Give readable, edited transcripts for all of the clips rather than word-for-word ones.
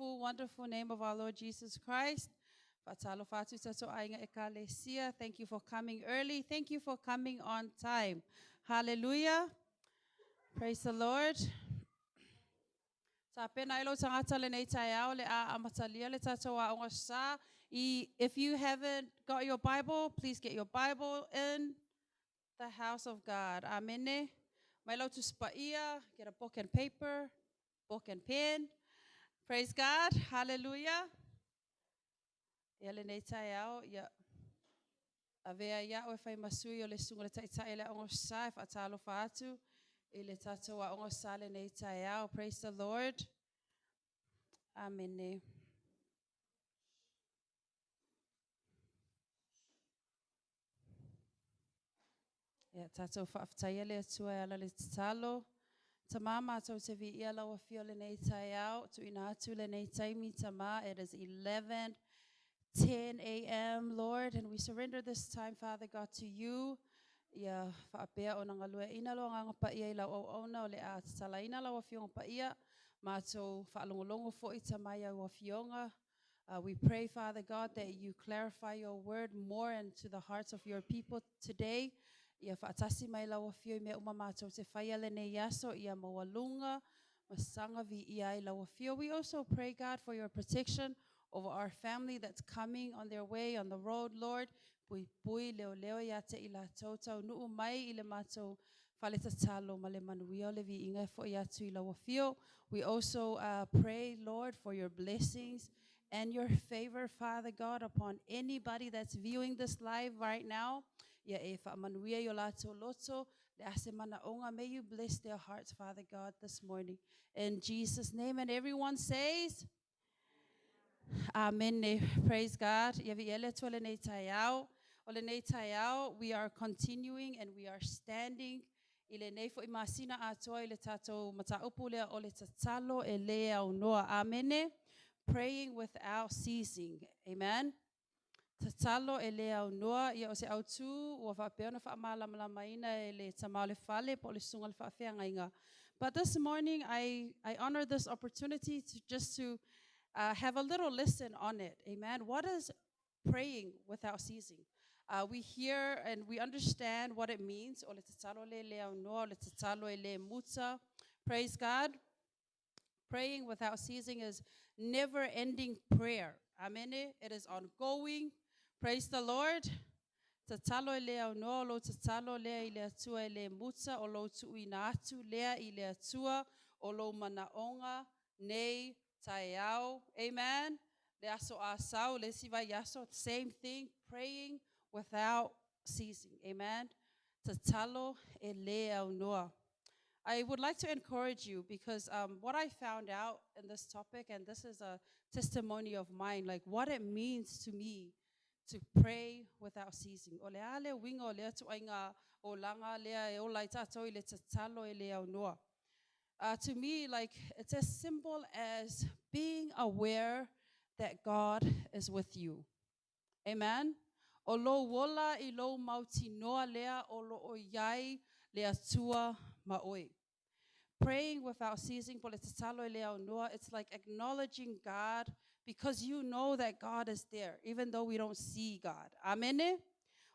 Beautiful, wonderful name of our Lord Jesus Christ. Faatalofa atu i tatou aiga ekalesia. Thank you for coming early. Thank you for coming on time. Hallelujah. Praise the Lord. Tapena ai lou tagata lenei taeao o le a amatalia le tatou aoga sa. I, if you haven't got your Bible, please get your Bible in the house of God. Amene. Mai lau Tusi Paia, get a book and paper, book and pen. Praise God. Hallelujah. Ia lenei taeao, ia avea ai a'u e fai ma sui o le Susuga i le Taitai o le Aoga Sa e faatalofa atu i le tatou Aoga Sa lenei taeao. Praise the Lord. Amene. Ia tatou faafetaia le Atua e ala i le tatalo. Tamā matou te viia lau afio lenei taeao, tuuina atu lenei taimi Tamā. It is 11:10 a.m. Lord, and we surrender this time, Father God, to you. Ia faapea ona galueaiina lou Agaga Paia i lau auauna o le a tatalaina lau Afioga Paia. Matou faalogologo foi Tamā i au afioga. We pray, Father God, that you clarify your word more into the hearts of your people today. Ia faatasi mai lau afio i mea uma matou te faia lenei aso, ia maualuga ma saga viia ai lau afio. We also pray, God, for your protection over our family that's coming on their way on the road, Lord. Puipui leoleo ia te i latou taunuu mai i le matou fale tatalo ma le manuia o le viiga e fo'i atu i lau afio. We also pray, Lord, for your blessings and your favor, Father God, upon anybody that's viewing this live right now. Ia e faamanuia i o latou loto, le a se manaoga. May you bless their hearts, Father God, this morning. In Jesus' name, and everyone says, Amen. Praise God. Ia viia le Atua lenei taeao. O lenei taeao, we are continuing and we are standing i lenei fo'i masina atoa i le tatou mataupu lea o le tatalo e lē aunoa. Amene. Praying without ceasing. Amen. Tatalo e lē aunoa. Ia o se autū ua faapea ona faamalamalamaina e le tamā o le fale po o le susuga i le faafeagaiga. But this morning I honor this opportunity to just to have a little lesson on it. Amen. What is praying without ceasing? We hear and we understand what it means. O le tatalo le le aunoa, o le tatalo e lē muta. Praise God. Praying without ceasing is never ending prayer. Amen. It is ongoing. Praise the Lord. Tatalo e le aunoa, o lou tatalo lea i le Atua e lē muta, o lou tuuina atu lea i le Atua, o lou manaoga nei taeao. Amen. Le aso Asau, le isi vaiaso, same thing, praying without ceasing. Amen. Tatalo e lē aunoa. I would like to encourage you because what I found out in this topic, and this is a testimony of mine, like what it means to me to pray without ceasing. O le a le uiga o lea ituaiga olaga lea e ola ai tatou i le tatalo e le aunoa. To me, like, it's as simple as being aware that God is with you. Amen. O lou ola i lou mautinoa lea o loo i ai le Atua ma oe. Praying without ceasing, po le tatalo e le aunoa, it's like acknowledging God because you know that God is there, even though we don't see God. Amene?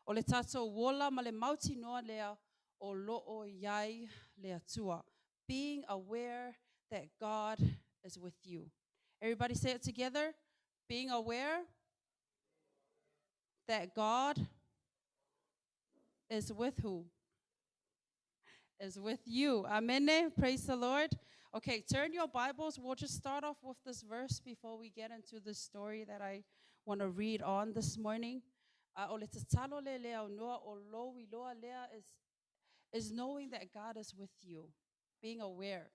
O le tatou ola ma le mautinoa lea o loo i ai le Atua. Being aware that God is with you. Everybody say it together. Being aware that God is with who? Is with you. Amen. Praise the Lord. Okay, turn your Bibles. We'll just start off with this verse before we get into the story that I want to read on this morning. O le tatalo le le aunoa o lou iloa lea is knowing that God is with you, being aware.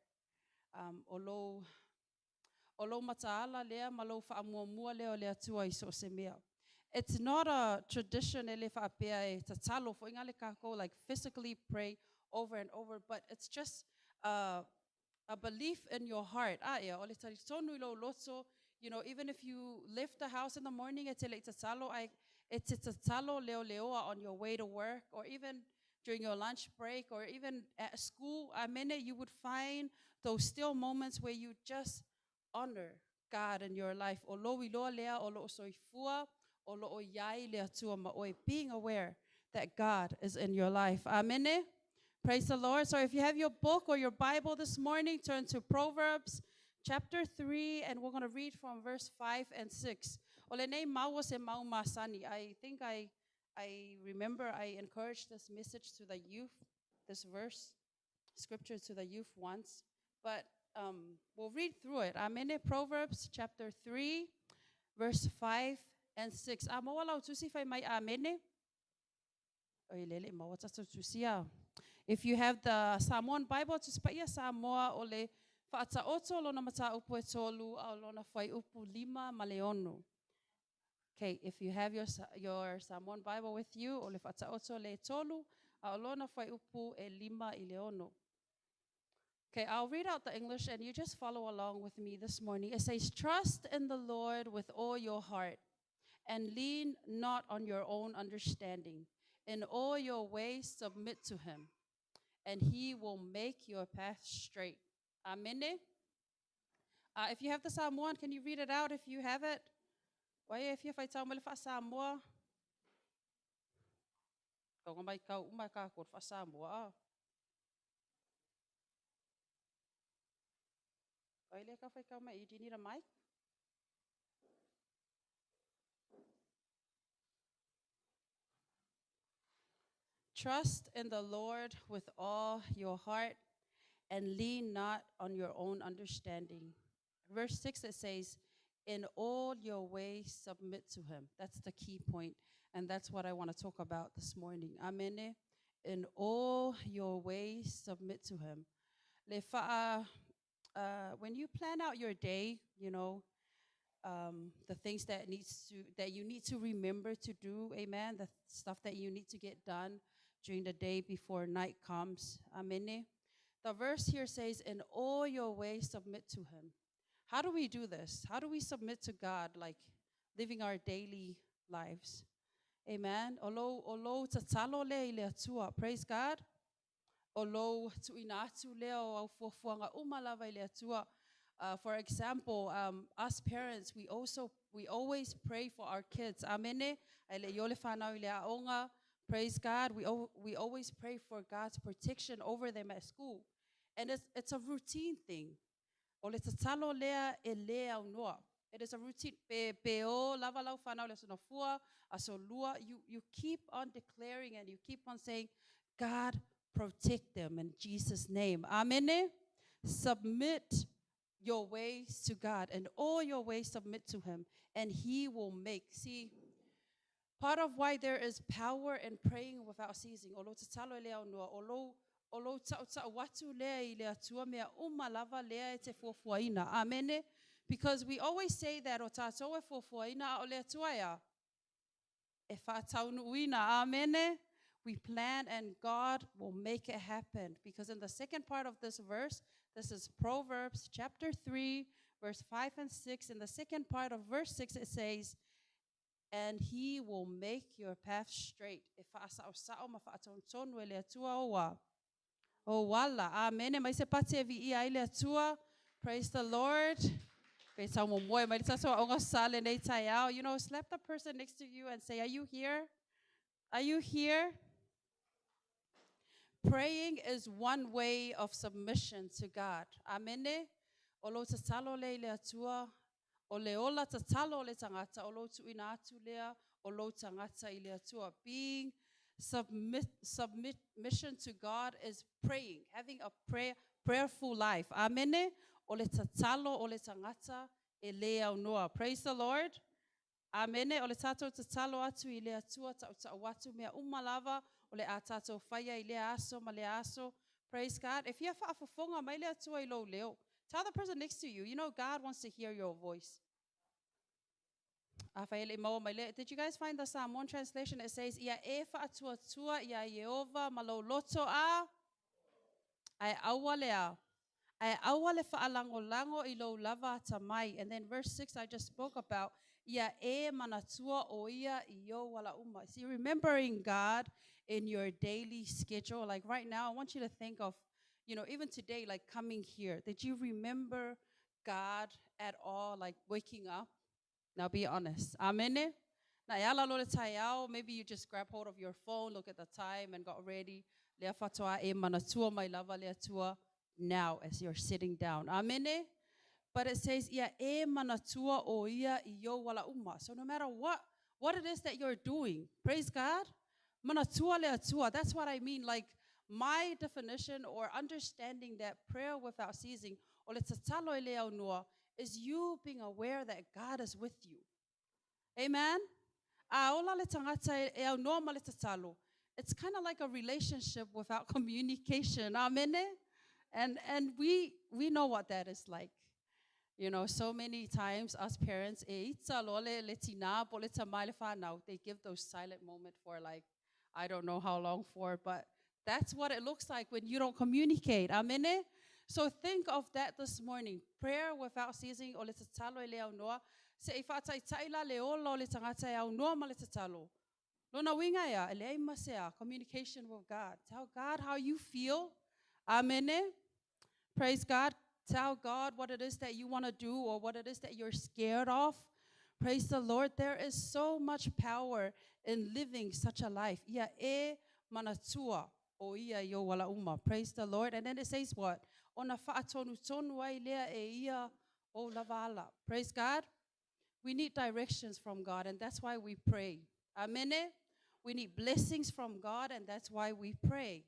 O lou mataala lea ma lou faamuamua lea o le Atua i so o se mea. It's not a tradition e le faapea e tatalo fo'i le kākou, like physically pray over and over, but it's just a belief in your heart. Ah, ia, o le talitonu i lou loto, even if you left the house in the morning e te le i tatalo, ai, e te tatalo leoleoa on your way to work or even during your lunch break or even at school, amene, you would find those still moments where you just honor God in your life. O lou iloa lea o loo soifua, o loo iai le Atua ma oe. Being aware that God is in your life. Amen. Praise the Lord. So if you have your book or your Bible this morning, turn to Proverbs chapter 3, and we're going to read from verse 5 and 6. O lenei mau o se mau masani. I think I remember I encouraged this message to the youth, this verse, scripture to the youth once. But we'll read through it. Amen. Proverbs chapter 3, verse 5 and 6. A maua lau tusi fai mai amene. Oi lele maua tātou tusi a. If you have the Samoan Bible, Tusi Paia Samoa o le Faataoto lona mataupu e tolu a o lona fuaiupu lima ma le ono. Okay, if you have your Samoan Bible with you, o le Faataoto le tolu a o lona fuaiupu e lima i le ono. Okay, I'll read out the English and you just follow along with me this morning. It says, "Trust in the Lord with all your heart and lean not on your own understanding. In all your ways submit to him, and he will make your path straight." Amen. If you have the Samoan, can you read it out if you have it? Wai e fia faitau mai le faa-Samoa? Kau mai kau umai ka ko faa-Samoa. Ah. Wai le ka faitau mai, do you need a mic? Trust in the Lord with all your heart and lean not on your own understanding. Verse 6, it says, "In all your ways submit to him." That's the key point, and that's what I want to talk about this morning. Amen. In all your ways submit to him. Le fa'a, when you plan out your day, the things that you need to remember to do, amen, the stuff that you need to get done during the day before night comes. Amen. The verse here says, "In all your ways submit to him." How do we do this? How do we submit to God, like living our daily lives? Amen. O lou tatalo lea i le Atua. Praise God. O lou tuuina atu lea o au fuafuaga uma lava i le Atua. For example, us parents, we always pray for our kids. Amen. Ae le i o le whanau i le aoga. Praise God. We always pray for God's protection over them at school. And it's a routine thing. O le tatalo lea e le aunoa. It is a routine. Pe o lava lau whanau le aso nafua, aso lua, you keep on declaring and you keep on saying, "God, protect them in Jesus' name." Amen. Submit your ways to God, and all your ways submit to him, and he will make. See, part of why there is power in praying without ceasing, o lou tatalo e le aunoa, o lou ta'uta'u atu lea i le Atua mea uma lava lea e te fuafuaina. Amen. Because we always say that o tātou e fuafuaina a o le Atua ea e whātaunuuina. Amen. We plan and God will make it happen. Because in the second part of this verse, this is Proverbs chapter 3, verse 5 and 6. In the second part of verse 6, it says, "And he will make your path straight." E whaasa'osa'o ma whaatontonu e le Atua oa. O wala. Amen. Mai se pati e viia ai le Atua. Praise the Lord. Pe tau mo moe mai le tātou aoga sa lenei taeao. Slap the person next to you and say, "Are you here? Are you here?" Praying is one way of submission to God. Amen. O lou tatalo le i le Atua, o le ola tatalo o le tangata, o lou tuuina atu lea, o lou tagata i le Atua. Being submission to God is praying, having a prayerful life. Amen. O le tatalo o le tagata e le aunoa. Praise the Lord. Amen. O le tātou tatalo atu i le Atua, ta'uta'u atu mea uma lava, o le a tātou whaia i le aso ma le aso. Praise God. E fia whaafofonga mai le Atua i lou leo. Tell the person next to you, God wants to hear your voice. A whaele maua mai le. Did you guys find the Samoan translation? It says, "Ia e whaatuatua ia Iehova ma lou loto a, ae aua le a. Ae aua le whaalangolango i lou lava atamai." And then verse 6 I just spoke about, "Ia e manatua o ia i ou ala uma." See, remembering God in your daily schedule. Like right now, I want you to think of, even today, like coming here. Did you remember God at all, like waking up? Now be honest. Amen. Na e ala loa i le taeao, maybe you just grab hold of your phone, look at the time and got ready. Lea faatoa e manatua mai lava le Atua now as you're sitting down. Amen. But it says, ia e manatua o ia i ou ala uma. So no matter what it is that you're doing, praise God, manatua le Atua. That's what I mean. Like my definition or understanding that prayer without ceasing, o le tatalo e le aunoa, is you being aware that God is with you. Amen? A ola le tagata e aunoa ma le tatalo. It's kind of like a relationship without communication. Amen? And we know what that is like. So many times us parents, e ita loa le tina po le tama i le whanau, they give those silent moment for like, I don't know how long for, but that's what it looks like when you don't communicate. Amen? So think of that this morning. Prayer without ceasing, o le tatalo e le aunoa. Se i whaataitai la le ola o le tagata e aunoa ma le tatalo. Lona uiga ia, e leai ma se a, communication with God. Tell God how you feel. Amen. Praise God. Tell God what it is that you want to do or what it is that you're scared of. Praise the Lord. There is so much power in living such a life. Ia e manatua o ia i ou ala uma. Praise the Lord. And then it says what? Ona whaatonu tonu ai lea e ia o lava ala. Praise God. We need directions from God, and that's why we pray. Amen. We need blessings from God, and that's why we pray.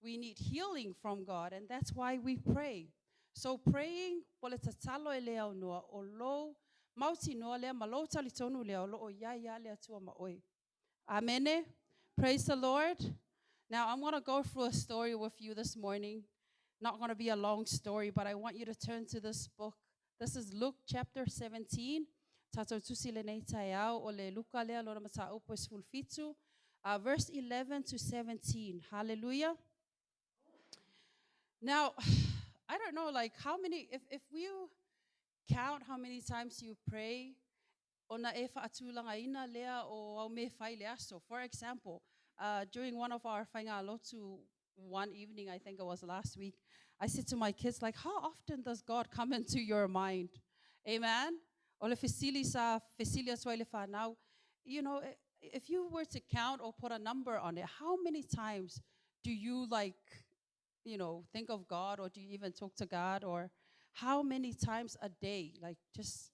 We need healing from God, and that's why we pray. So praying, po le tatalo e le aunoa, o lou mautinoa lea ma lou talitonu lea o lo o ia ia le Atua ma oe. Amen. Praise the Lord. Now I'm going to go through a story with you this morning. Not going to be a long story, but I want you to turn to this book. This is Luke chapter 17. Tatou tusi lenei taeao o le Luka lea lona mataupu e 17. Verse 11 to 17. Hallelujah. Now, I don't know, like how many, if we count how many times you pray, ona e whaatulanga lea o au me whai le aso. For example, during one of our lotu one evening, I think it was last week, I said to my kids, like, how often does God come into your mind? Amen? O le fesili sa fesili atu ai le whanau, if you were to count or put a number on it, how many times do you like, think of God, or do you even talk to God, or how many times a day? Like just,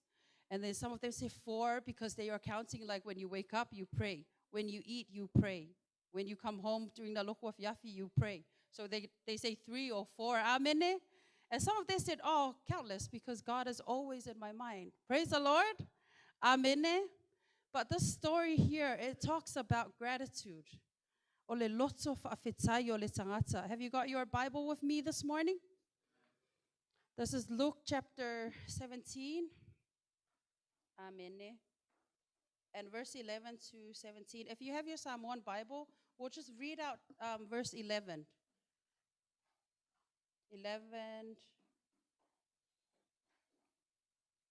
and then some of them say 4 because they are counting like when you wake up, you pray. When you eat, you pray. When you come home during the loku afiafi, you pray. So they say 3 or 4. Amen. And some of them said, oh, countless, because God is always in my mind. Praise the Lord. Amen. But this story here, it talks about gratitude. O le loto whaafetai o le tangata. Have you got your Bible with me this morning? This is Luke chapter 17. Amen. And verse 11 to 17. If you have your Samoan Bible, we'll just read out verse 11. 11.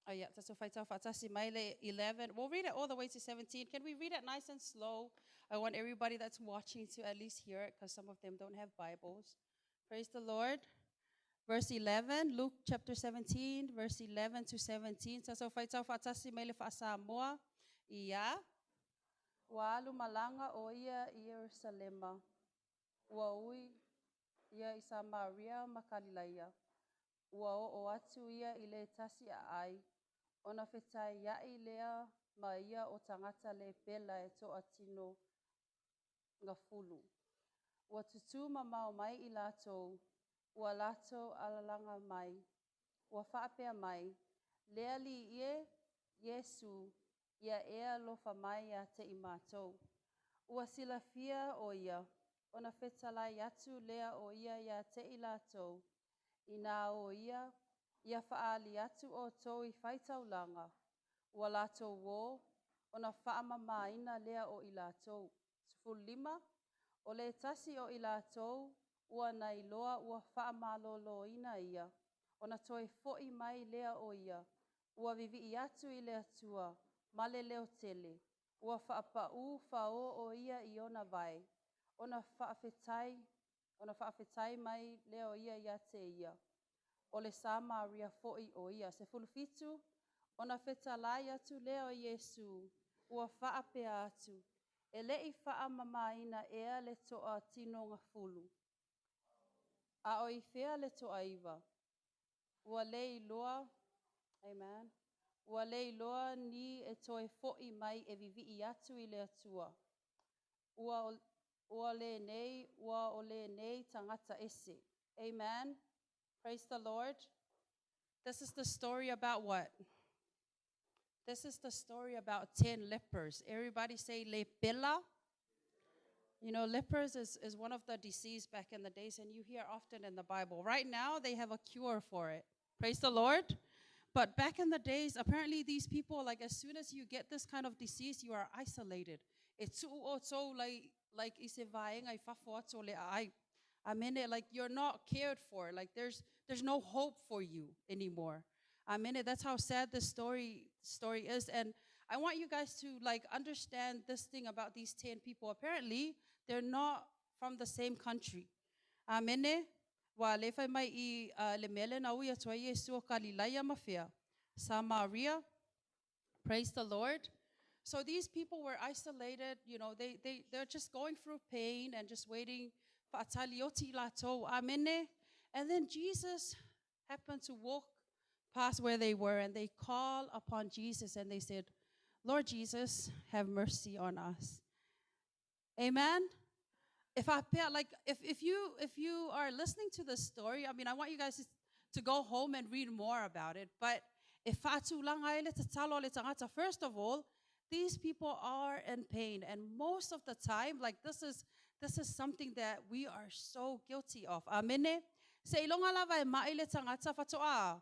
Oh yeah, that's 11. We'll read it all the way to 17. Can we read it nice and slow? I want everybody that's watching to at least hear it, because some of them don't have Bibles. Praise the Lord. Verse 11, Luke chapter 17, verse 11 to 17. Tatou faitau faatasi mai le faasamoa. Ia, ua alu malaga o ia i Ierusalema. Ua ui ia i Samaria ma Kalilaia. Ua oo atu ia i le tasi aai. Ona fetaiai lea ma ia o tagata le pela e toatino gafulu. Ua tutū mamao mai i latou, ua latou alalaga mai, ua faapea mai, le Alii e, Iesu, ia e alofa mai ia te i matou. Ua silafia o ia, ona fetalai atu lea o ia ia te i latou, ina o ia, ia whaali atu o tō i whaitaulanga, ua latou o, ona whaamamaina lea o i latou. 15, o le tasi o i latou, ua nai loa ua whaamalolo ina ia, ona toe foi mai lea o ia, ua vivii atu i le Atua, ma le leo tele, ua whaapau whao o ia i ona vai, ona whaafetai mai leo ia ia te ia. o le Samaria fo'i o ia. 17, ona fetalai atu lea o Iesu, ua faapea atu, e le'i faamamaina ea le toa tinogafulu, a o i fea le toaiva? Ua le iloa, amen, ua le iloa ni e toe fo'i mai e viivii atu i le Atua. Ua o lenei tagata ese. Amen. Praise the Lord. This is the story about what? This is the story about 10 lepers. Everybody say lepela. Lepers is one of the disease back in the days, and you hear often in the Bible. Right now, they have a cure for it. Praise the Lord. But back in the days, apparently these people, like as soon as you get this kind of disease, you are isolated. It's so like i se vaega i fafo atu o le aai. Amen. Like you're not cared for. Like there's no hope for you anymore. Amen. That's how sad the story is. And I want you guys to like understand this thing about these 10 people. Apparently, they're not from the same country. Amen. Wa le fai mai i le mele na ui atu ai Iesu o Kalilaia ma fea. Samaria. Praise the Lord. So these people were isolated, they're just going through pain and just waiting fa'atalioti latou. Amen. And then Jesus happened to walk past where they were, and they called upon Jesus and they said, "Lord Jesus, have mercy on us." Amen. If I like if you are listening to the story, I mean, I want you guys to go home and read more about it. But if first of all, these people are in pain, and most of the time, like this is something that we are so guilty of. Amen. Seiloga lava e ma'i le tagata faatoa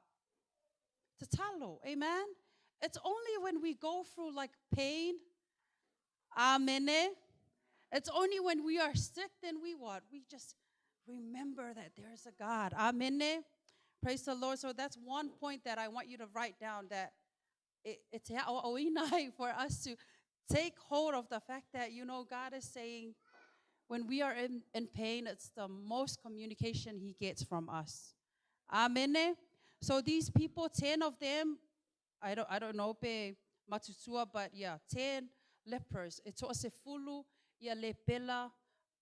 tatalo. Amen. It's only when we go through like pain. Amen. It's only when we are sick then we what? We just remember that there's a God. Amen. Praise the Lord. So that's one point that I want you to write down, that it's for us to take hold of the fact that God is saying when we are in pain, it's the most communication He gets from us. Amen. So these people, 10 of them, I don't know pe matutua, but yeah, 10 lepers. E toa sefulu ia lepela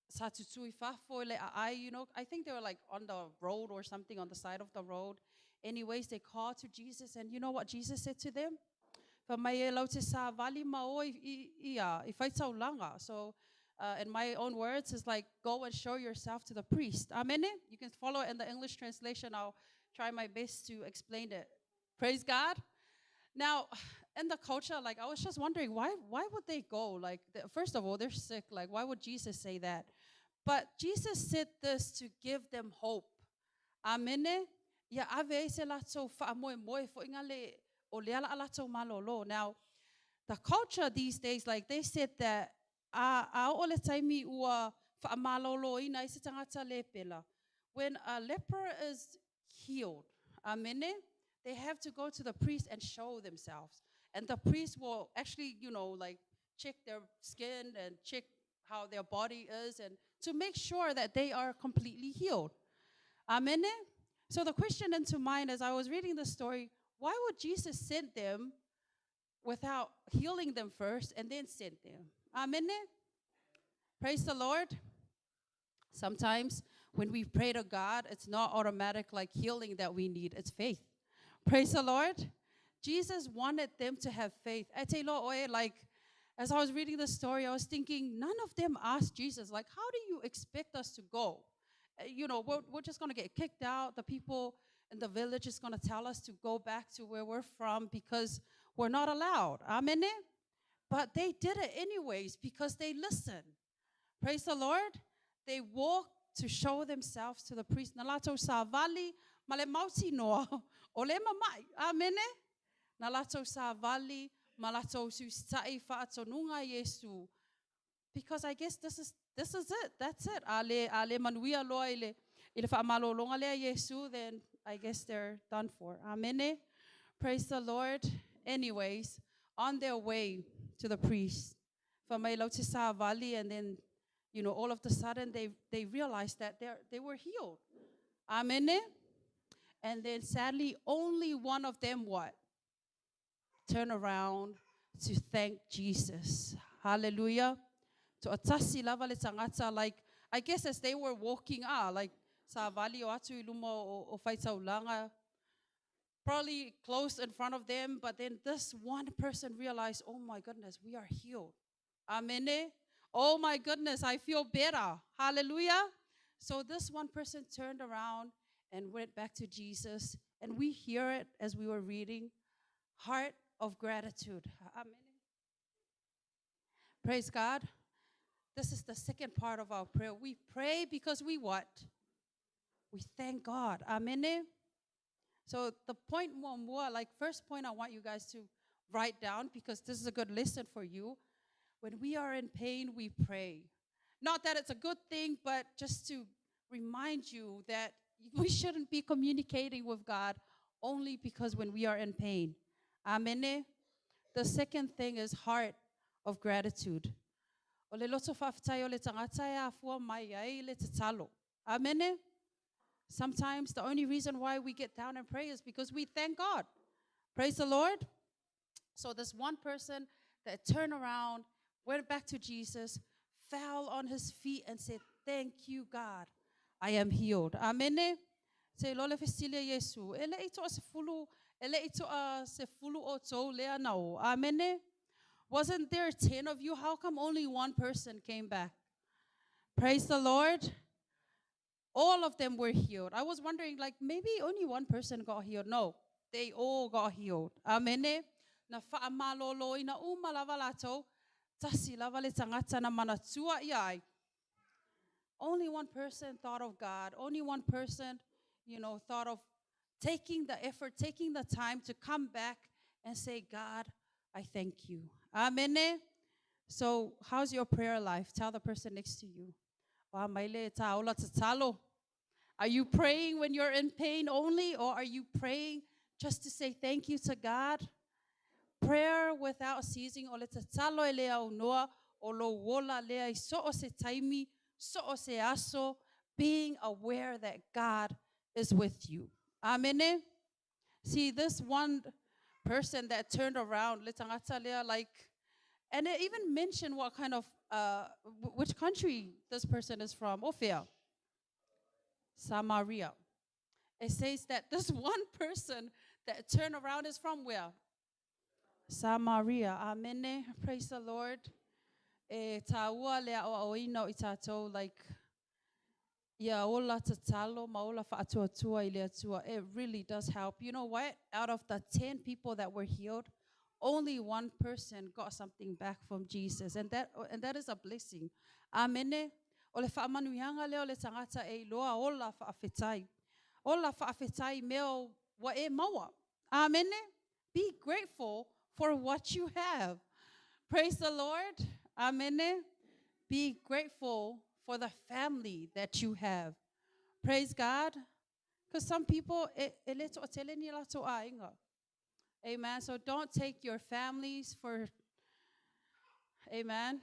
sa tutu i fafo le aai. I think they were like on the road or something, on the side of the road. Anyways, they called to Jesus, and you know what Jesus said to them? Fa mai e lau te sa vali ma o i whaitaulanga. So, in my own words, it's like, go and show yourself to the priest. Amen. You can follow it in the English translation. I'll try my best to explain it. Praise God. Now, in the culture, like I was just wondering why would they go? Like, first of all, they're sick. Like, why would Jesus say that? But Jesus said this to give them hope. Amen. Ia ave ai se latou faamoemoe fo'i le o lea la latou malolo. Now, the culture these days, like they said that a o le taimi ua faamalolo ina i se tagata lepela. When a leper is healed, amen, they have to go to the priest and show themselves. And the priest will actually like check their skin and check how their body is and to make sure that they are completely healed. Amen. So the question into mind as I was reading the story, why would Jesus send them without healing them first and then send them? Amen. Praise the Lord. Sometimes when we pray to God, it's not automatic like healing that we need, it's faith. Praise the Lord. Jesus wanted them to have faith. Like, as I was reading the story, I was thinking, none of them asked Jesus, like, how do you expect us to go? We're just going to get kicked out. The people in the village is going to tell us to go back to where we're from because we're not allowed. Amen. But they did it anyways because they listened. Praise the Lord. They walked to show themselves to the priest. Na latou savali ma le mautinoa o le mamai. Amen. Na latou savali ma latou siusitai faatonuga Iesu. Because I guess this is it. That's it. A le manuia loa i le faamalologa lea Iesu, then I guess they're done for. Amen. Praise the Lord. Anyways, on their way to the priest, fa mai lau te savali, and then all of the sudden they realized that they were healed. Amen. And then sadly, only one of them what? Turn around to thank Jesus. Hallelujah. Toatasi lava le tagata, like, I guess as they were walking, like, savali o atu i luma o faitaulaga, probably close in front of them, but then this one person realized, oh my goodness, we are healed. Amen. Oh my goodness, I feel better. Hallelujah. So this one person turned around and went back to Jesus, and we hear it as we were reading, heart of gratitude. Amen. Praise God. This is the second part of our prayer. We pray because we what? We thank God. Amen. So the point more, like first point I want you guys to write down, because this is a good lesson for you. When we are in pain, we pray. Not that it's a good thing, but just to remind you that we shouldn't be communicating with God only because when we are in pain. Amen. The second thing is heart of gratitude. O le loto faafetai o le tagata e afua mai ai le tatalo. Amen. Sometimes the only reason why we get down and pray is because we thank God. Praise the Lord. So this one person that turned around, went back to Jesus, fell on his feet and said, thank you, God. I am healed. Amen. Se lo le fesili a Iesu. E le i toa se fulu, e le i toa se fulu o tau lea nao. Amen. Wasn't there 10 of you? How come only one person came back? Praise the Lord. All of them were healed. I was wondering, like, maybe only one person got healed. No, they all got healed. Amen. Na whaamalolo ina uma lava latou, tasi lava le tagata na manatua i ai. Only one person thought of God. Only one person thought of taking the effort, taking the time to come back and say, God, I thank you. Amen. So how's your prayer life? Tell the person next to you. Wa maile ta ola tatalo. Are you praying when you're in pain only, or are you praying just to say thank you to God? Prayer without ceasing, o le tatalo e le au noa, o lo wola lea i so o se taimi, so o se aso, being aware that God is with you. Amen. See, this one person that turned around, le tagata lea, like, and it even mentioned what kind of which country this person is from, Ophir, Samaria. It says that this one person that turned around is from where? Samaria. Amen. Praise the Lord. E tāua le ao ao ina o i tātou, like, ia ola tatalo, ma ola whaatuatua i le atua. It really does help. You know what? Out of the 10 people that were healed, only one person got something back from Jesus. And that is a blessing. Amen. O le whaamanuianga leo le tangata e loa ola whaafetai. Ola whaafetai meo wa e maua. Amen. Be grateful for what you have. Praise the Lord. Amen. Be grateful for the family that you have. Praise God. Because some people, e le to'a tele ni la to'a inga. Amen. So don't take your families for, amen.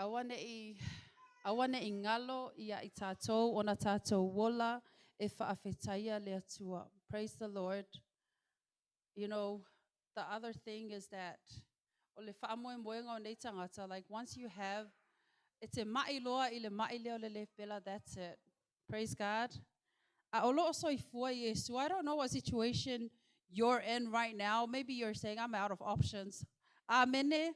Awane i ngalo ia i tātou, ona tātou wola e whaafetaia le atua. Praise the Lord. The other thing is that, o le whaamoemoenga o nei tangata, like once you have, it's a mai loa i le mai leo le lepela, that's it. Praise God. A o loo soifua Yesu, I don't know what situation you're in right now. Maybe you're saying, I'm out of options. Amen.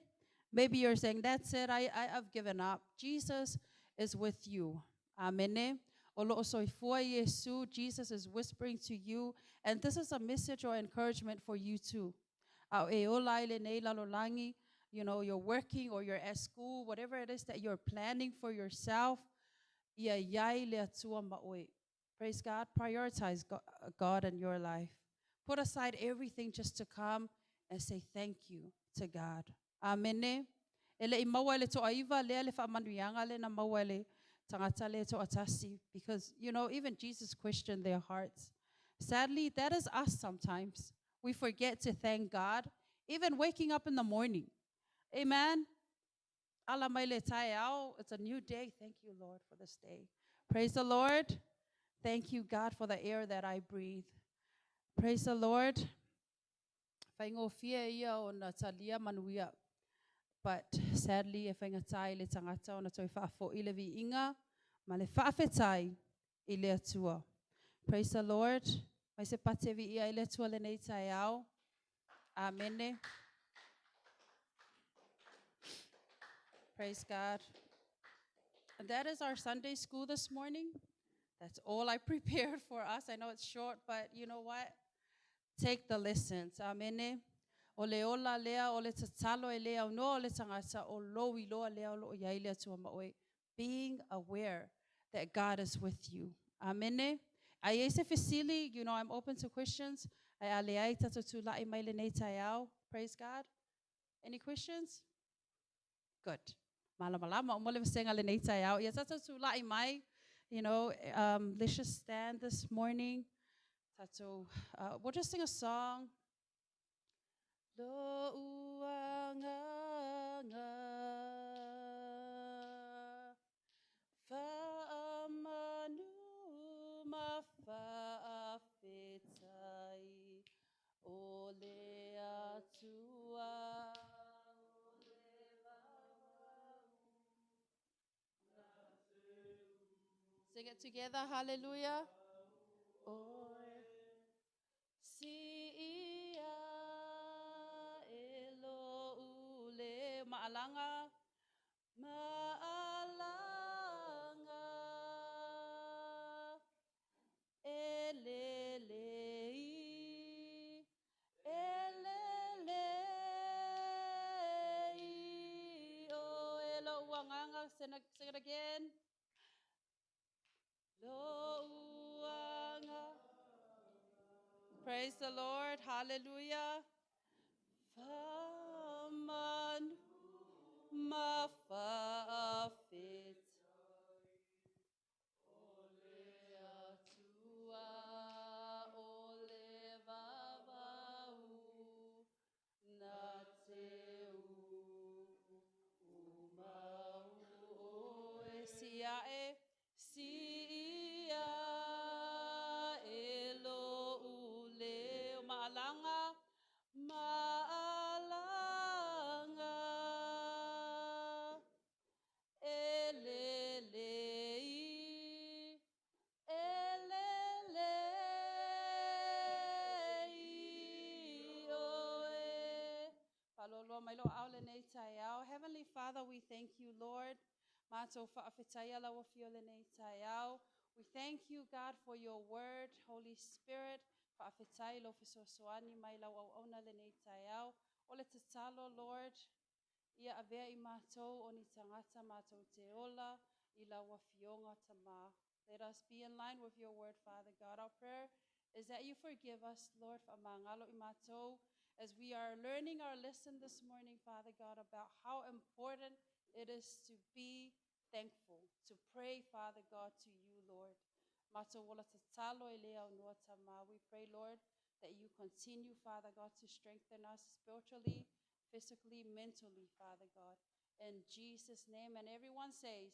Maybe you're saying, that's it, I've given up. Jesus is with you. Amen. O loo soifua Yesu, Jesus is whispering to you. And this is a message or encouragement for you too. A e ola i le nei lalolangi, you're working or you're at school, whatever it is that you're planning for yourself, ia iai le atua maoi. Praise God. Prioritize God in your life. Put aside everything just to come and say thank you to God. Amen. E le i maua le toa iwa, lea le whaamanuianga le na maua le tangata le toa tasi. Because even Jesus questioned their hearts. Sadly, that is us sometimes. We forget to thank God, even waking up in the morning. Amen. Ala mai le tai ao, it's a new day. Thank you, Lord, for this day. Praise the Lord. Thank you, God, for the air that I breathe. Praise the Lord. Faigofie ia ona talia manuia. But sadly, e faigata i le tagata ona toe faafoi le viiga ma le faafetai i le Atua. Praise the Lord. Mai se pate viia i le Atua lenei taeao. Amene. Praise God. And that is our Sunday school this morning. That's all I prepared for us. I know it's short, but you know what? Take the lessons. Amene. O le ola lea, o le tatalo e le aunoa o le tagata, o lou iloa lea o loo iai le Atua ma oe. Being aware that God is with you. Amene. A i ai se fesili, I'm open to questions. Ae a leai tatou tula'i mai lenei taeao. Praise God. Any questions? Good. Malamalama uma le vasega lenei taeao. Ia tatou tula'i mai. Let's just stand this morning. Tatou, we'll just sing a song. Lou agaga faamanu ma faafetai o le Atua o le vavau. Sing it together, hallelujah. Oe siia e lou leo maalaga maalaga e lelei e lelei oe lou agaga. Sing it, sing it again. Lou agaga. Praise the Lord. Hallelujah. Faamanu ma faafetai o le Atua o le vavau na te umau oe siia e siia e lou leo maalaga maalaga e lelei e lelei oe. Faaloaloa mai lou aao lenei taeao. Heavenly Father, we thank you, Lord. Matou faafetaia lau afio lenei taeao. We thank you, God, for your word, Holy Spirit. Faafetai lou fesoasoani mai lau auauna lenei taeao. O le tatalo, Lord, ia avea i matou o ni tagata matou te ola i lau afioga Tama. Let us be in line with your word, Father God. Our prayer is that you forgive us, Lord, faamagalo i matou, as we are learning our lesson this morning, Father God, about how important it is to be thankful, to pray, Father God, to you, Lord. Matou ola tatalo e le aunoa Tama. We pray, Lord, that you continue, Father God, to strengthen us spiritually, physically, mentally, Father God. In Jesus' name, and everyone says,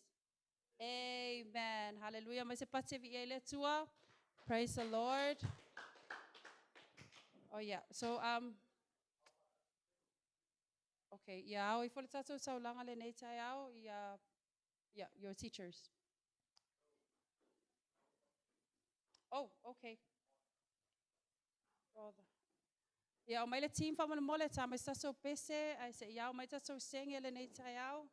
Amen. Hallelujah. Mai se pate viia i le Atua. Praise the Lord. Oh yeah. So okay, ia ao ifo le tatou taulaga lenei taeao ia, yeah, your teachers. Oh, okay. Oh, ia o mai le team faamolemole ta mai se tatou pese ae se'i ao mai tatou sege lenei taeao.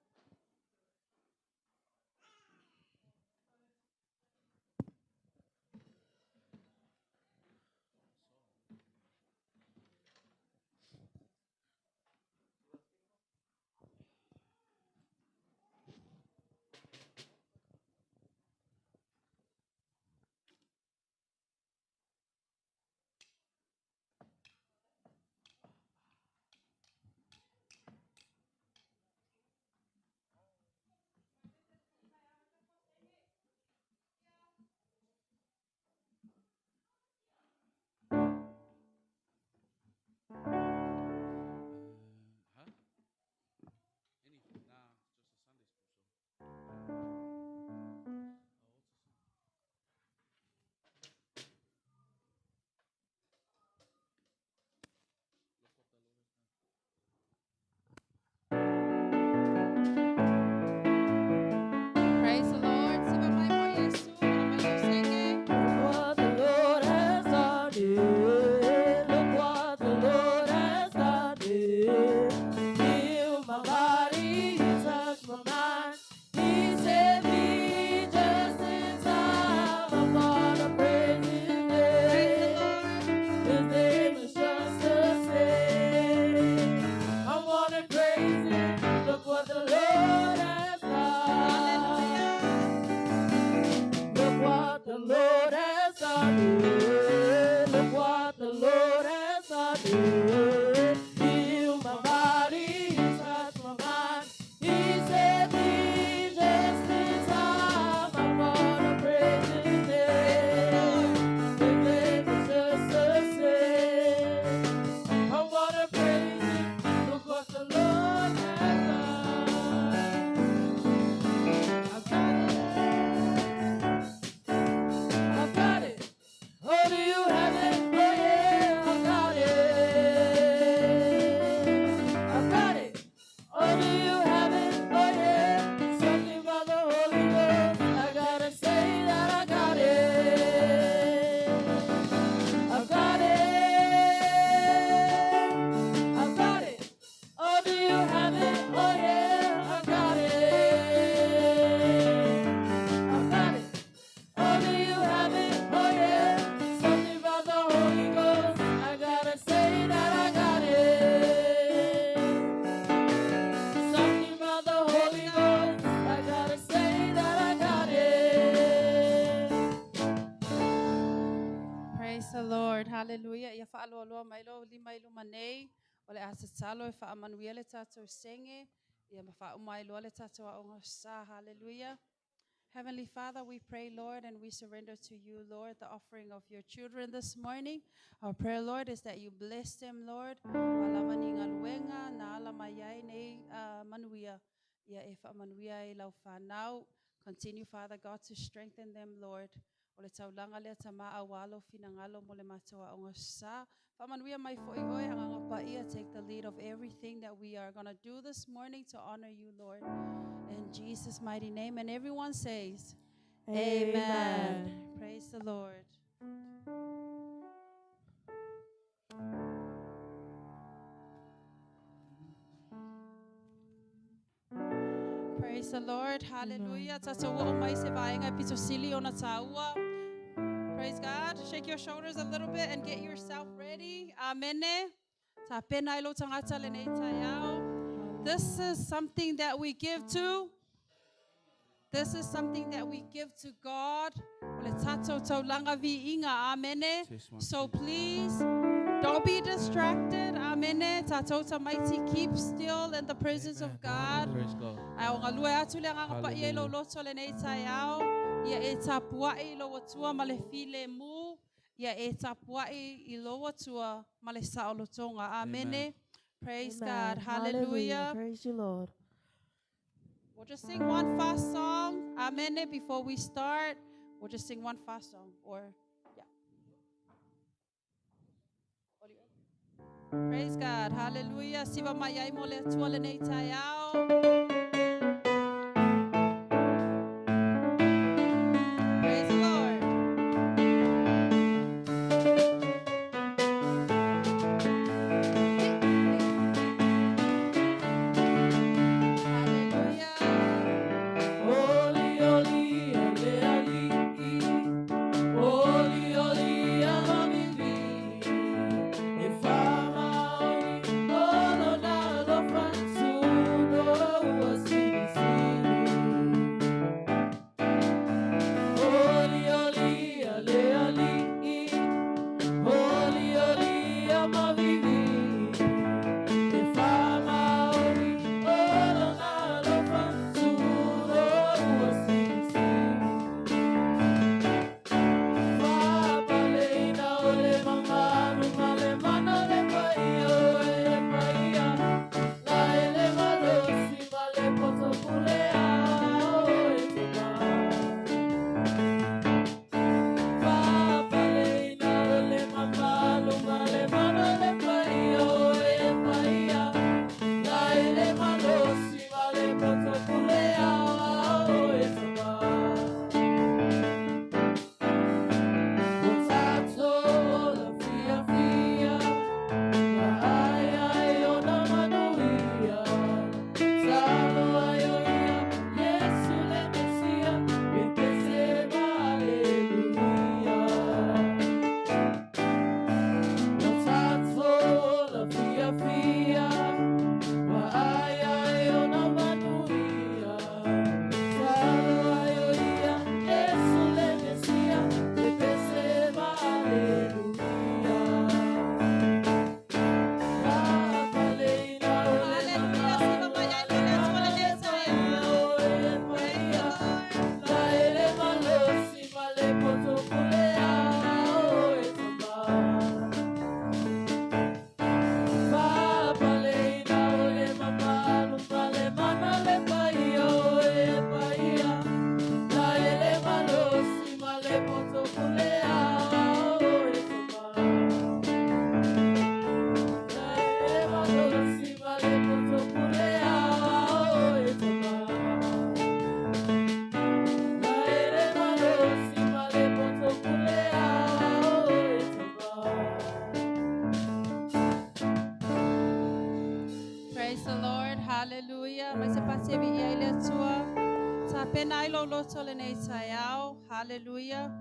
got it. Heal my body, touch my mind. He set me just in time. I'm gonna praise His name. His name is just the same. I'm gonna praise Him. Look what the Lord has done. I've got it. I've got it. Oh, do you have it? Oh, yeah, I've got it. I've got it. Oh, do you have it? Oh, yeah. Something about the Holy Ghost. I gotta say that I got it. I've got it. I've got it. Oh, do you have it? Oh, yeah, I got it. I've got it. Oh, do you have it? Oh, yeah. Something about the Holy Ghost. I gotta say that I got it. Something about the Holy Ghost. I gotta say that I got it. Praise the Lord. Hallelujah. Ia whaaloaloa mai lo lima i luma nei. O le a tatalo e whaamanuia le tātou senge. Ia ma whaumai loa le tātou aonga sa. Hallelujah. Heavenly Father, we pray, Lord, and we surrender to you, Lord, the offering of your children this morning. Our prayer, Lord, is that you bless them, Lord. Walawa ni ngaluenga, na ala mai ai nei manuia. Ia e whaamanuia e lau whanau. Continue, Father God, to strengthen them, Lord. O le taulanga lea ta maa walo finangalo mo le matua o sa. Whaamanuia mai fo i oe, anganga paia, take the lead of everything that we are going to do this morning to honor you, Lord. In Jesus' mighty name. And everyone says, Amen. Amen. Praise the Lord. Praise the Lord. Hallelujah. Tātou o mai se vaenga pito sili ona tāua. Praise God. Shake your shoulders a little bit and get yourself ready. Amen. Tā pena ilo tangata le nei taiao. This is something that we give to. This is something that we give to God. O le tātou taulanga vi'inga. Amen. So please, don't be distracted. Amen. Tātou tamaiti, keep still in the presence of God. Praise God. Ai o ngalue atu le nganga pa ia lo loto le nei taiao. Ia e tapuai i lo atua ma le file mu. Ia e tapuai i lo atua ma le saolotonga. Amen. Amen. Praise Amen. God. Hallelujah. Praise you, Lord. We'll just sing one fast song. Amen. Before we start, we'll just sing one fast song. Or, yeah. Praise God. Hallelujah. Siva mai ai mo le atua le nei taiao. Praise the Lord. Hallelujah. Oli, oli, ale, ali, oli, oli, amavivi, e fama oni, olo na lo fansu, no ua sini sini. Oli, oli, ale, ali, oli, oli, amavivi, e fama oni, olo na lo fansu, no ua sini sini. Fapaleina o le mamalu ma le mana le paia o e paia. La ele malosi ma le poto pulea o e tuma. Fapaleina o le mamalu ma le mana le paia o e paia. La ele malosi ma le poto pulea o e tuma. O tātou la fia fia, ma ai ai o na manuia. Talo ai o ia, Yesu le Mesia, e te sema aleluia. O tātou te viia ai le Atua. Tapena ai lou loto lenei taeao. Hallelujah.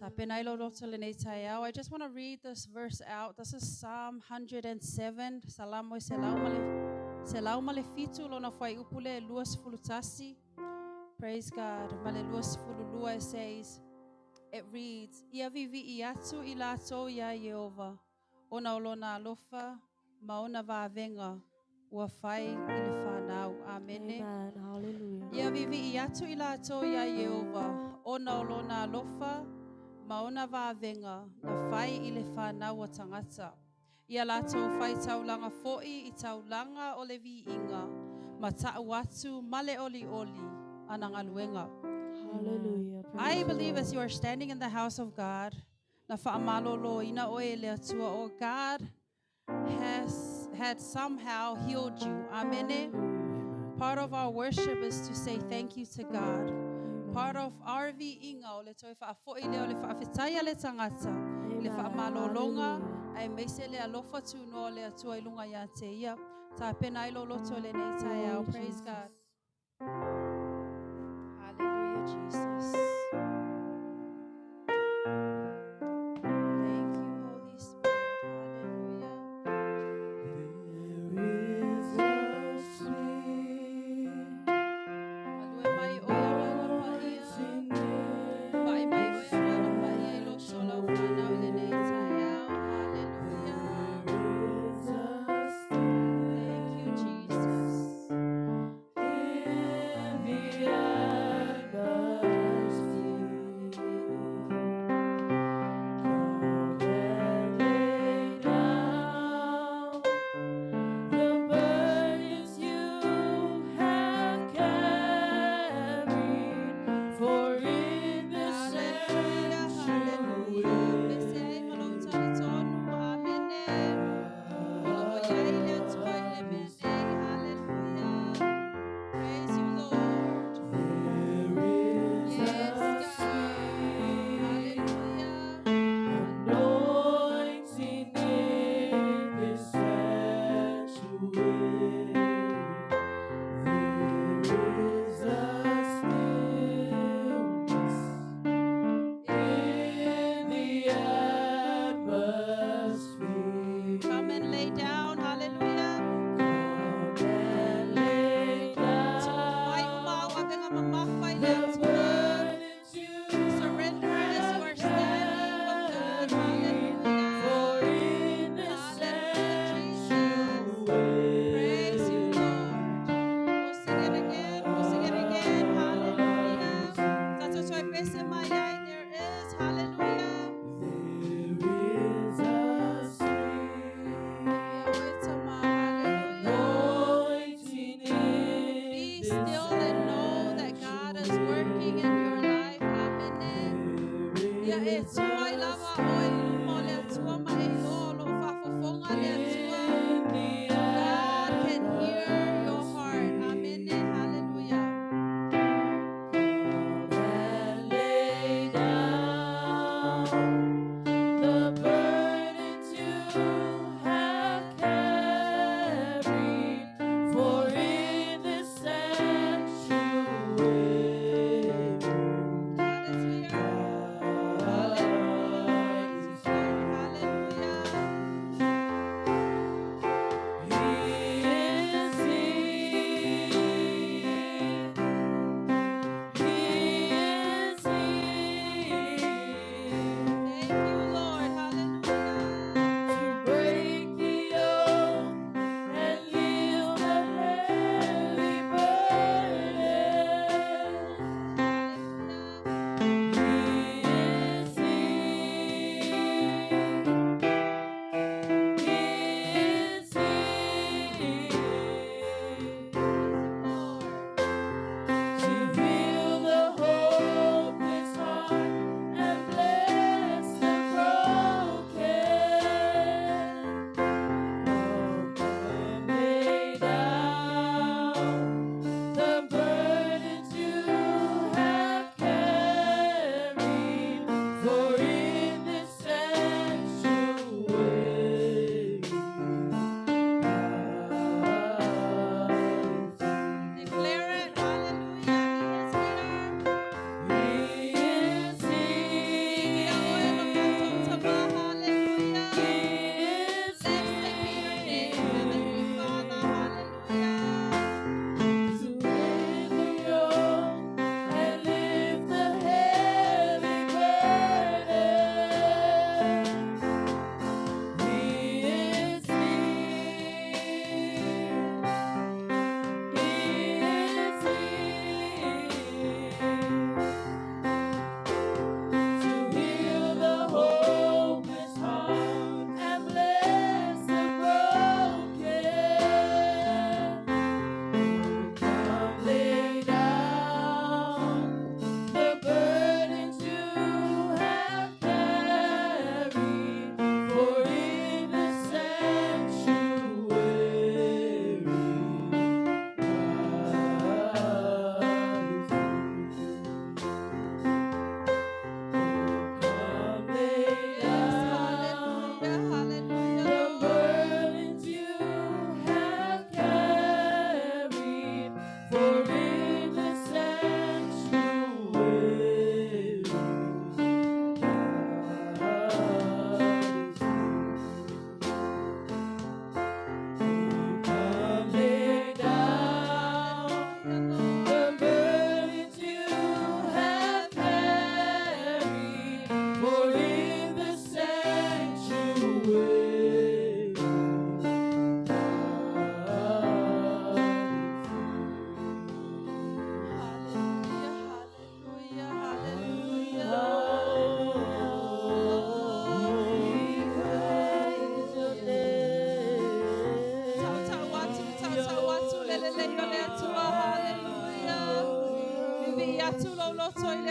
Tapena ai lou loto lenei taeao. I just want to read this verse out. This is Psalm 107. Salamo e 107 lona fuaiupu lea e 21. Praise God. Ma le 22 it says, it reads, Ia vivi'i atu i latou iā Ieova, ona o lona alofa ma ona vavega ua fai i le fanau. Amene. Amen. Hallelujah. Ia vivi'i atu i latou iā Ieova, ona o lona alofa ma ona vavega na fai i le fanau a tagata. Ia latou faitaulaga foi i taulaga o le viiga, ma ta'u atu ma le olioli ana galuega. Hallelujah. I Praise the believe Lord. as you are standing in the house of God, na fa'amalōlōina oe e le Atua, o God has had somehow healed you. Amene. Part of our worship is to say thank you to God. Part of our viiga o le toe fa'afo'i lea o le fa'afetaia le tagata, i le Amen. fa'amalōlōga, Hallelujah. aemaise le alofa tunoa o le Atua i luga iā te ia. Tapena ai lou loto i lenei taeao. Glory, Praise God. Jesus. Hallelujah, Jesus. Thank you, Holy Spirit. Hallelujah. There is a sweet Malue mai oe Agaga Paia. Pa'i mai oe Agaga Paia i loto o lau fanau i lenei taeao. Hallelujah. There is a Thank you, Jesus. still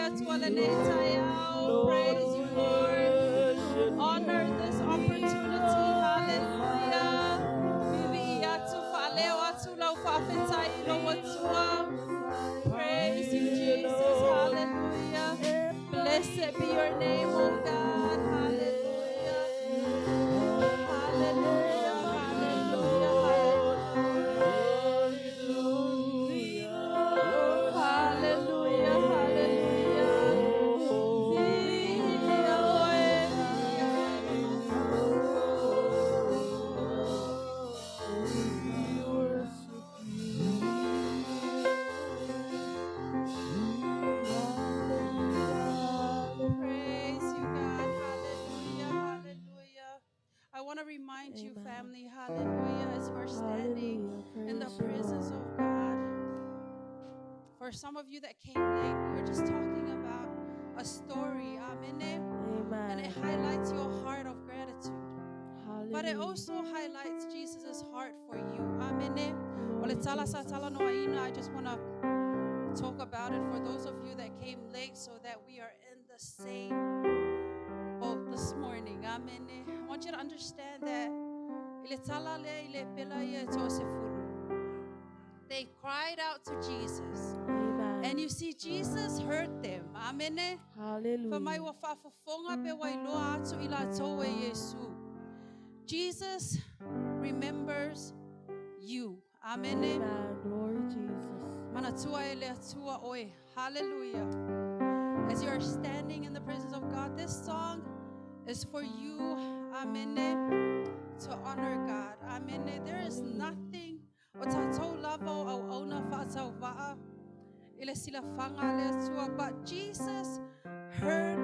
Atua lenei taeao. Praise you, Lord. Honor this opportunity. Hallelujah. Vivi atu whaaleo atu lau whaafetai i lou Atua. Praise you, Jesus. Hallelujah. Blessed be your name, O God. Hallelujah. Hallelujah. Hallelujah. Hallelujah. Hallelujah. Vivi Praise you, God. Hallelujah. Hallelujah. I want to remind you, Amen. family, hallelujah, as we're standing Hallelujah. in the Praise you, presence Lord. of God. For some of you that came late, we were just talking about a story. Amen. And it Amen. highlights your heart of gratitude. But it Hallelujah. also highlights Jesus' heart for you. Amen. O le Glory, tala sa tala Jesus. no aina, I just want to talk about it for those of you that came late so that we are in the same boat this morning. Amen. I want you to understand that i le tala le i le pela ia e toa se fulu. They cried out to Jesus. Amen. And you see, Jesus heard them. Amen. Fa mai Hallelujah. ua faafofoga pe ua iloa atu i latou e Iesu. Jesus remembers you. Amen. Amen. Glory, Jesus. Manatua e le Atua oe. Hallelujah. As you are standing in the presence of God, this song is for you, amen, to honor God. Amen. There is nothing o tātou lava o au auna whaatau waa i le silafanga le Atua, but Jesus heard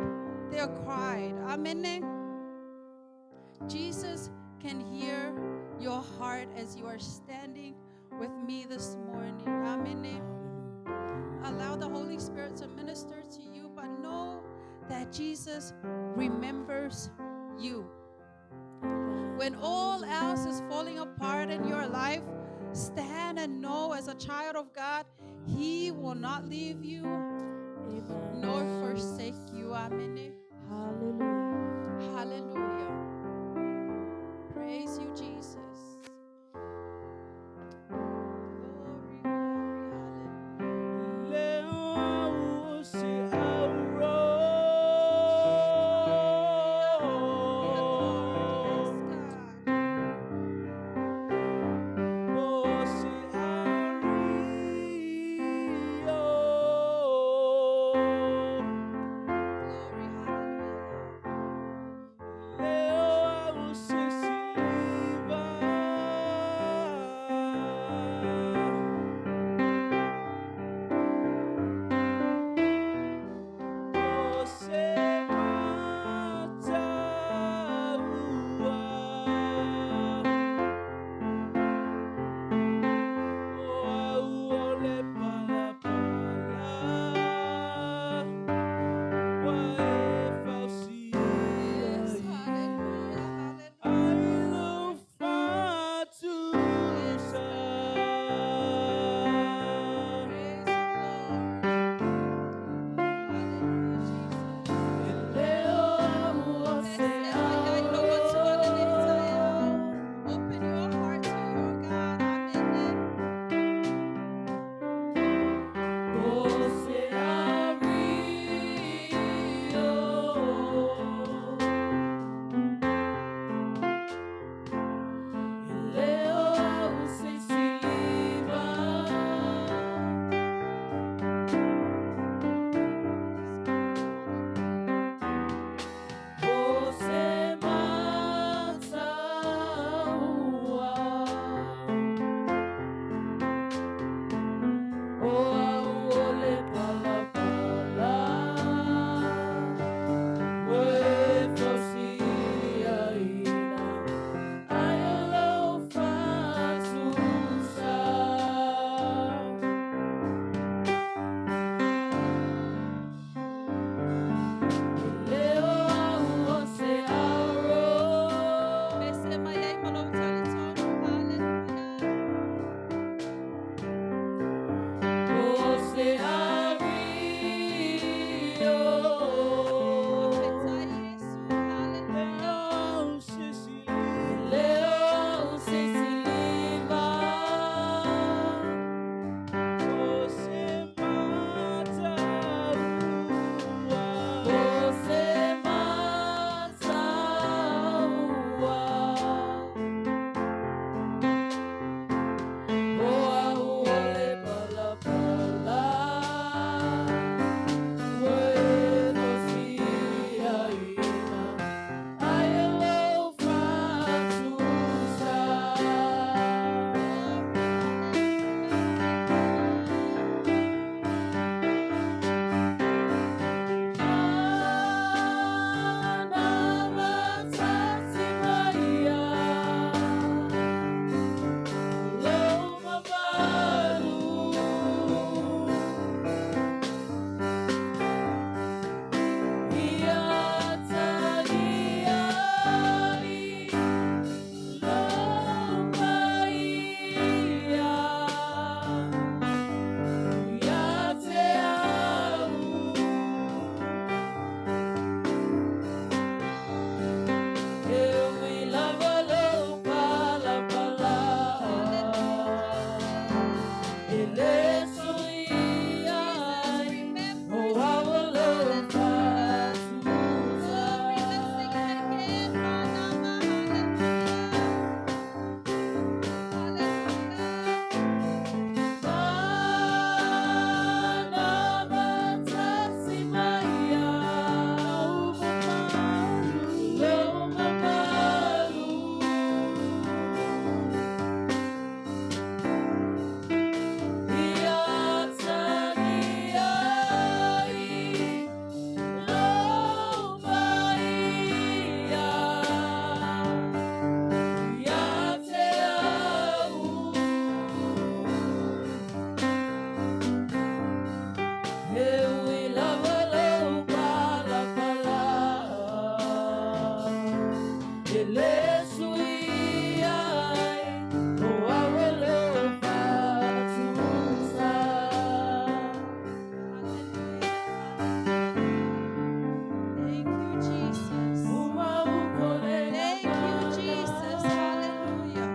their cry. Amen. Jesus can hear your heart as you are standing with me this morning. Amen. Allow the Holy Spirit to minister to you, but know that Jesus remembers you. Amen. When all else is falling apart in your life, stand and know as a child of God, He will not leave you Amen. nor forsake you. Amen. Hallelujah. Hallelujah. Praise you, Jesus. Glory, glory, hallelujah. Hallelujah, Lord. Yes, God. Glory, hallelujah, Lord. Thank you, Jesus. Thank you, Jesus. Hallelujah.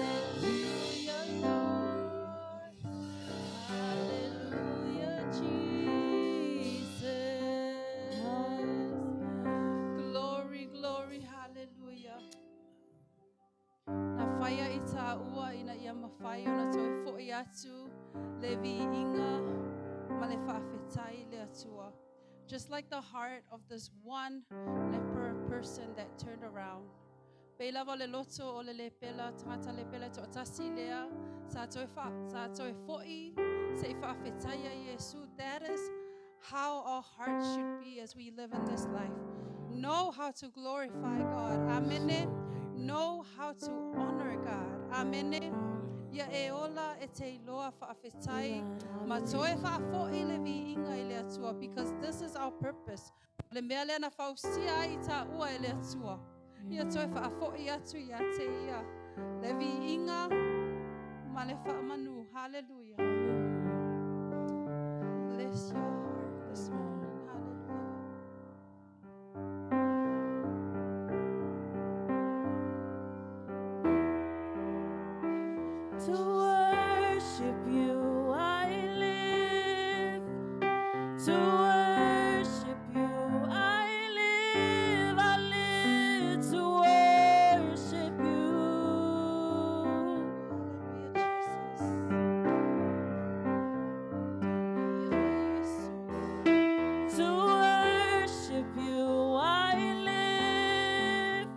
Hallelujah, Lord. Praise you, Lord. Hallelujah, Jesus. Glory, glory, hallelujah. Na whaia i tā ua ina ia mawhai ona toi foi atu le viinga ma le whaafetai le atua. Just like the heart of this one leper person that turned around. Pe lava le loto o le lepela, tangata lepela to atasi lea, sa toi wha, sa toi foi, se i whaafetaia Yesu. That is how our hearts should be as we live in this life. Know how to glorify God. Amen. Know how to honor God. Amen. Ia e ola e te iloa whaafetai, ma toe whaafoi le viinga i le atua, because this is our purpose. Le mea lea na whausia ai tā ua e le atua. Ia toe whaafoi atu ia te ia. Le viinga ma le whaamanu. Hallelujah. Bless your heart this morning. Hallelujah. To worship you I live. To worship you I live. I live to worship you. Hallelujah, Jesus. To worship you I live.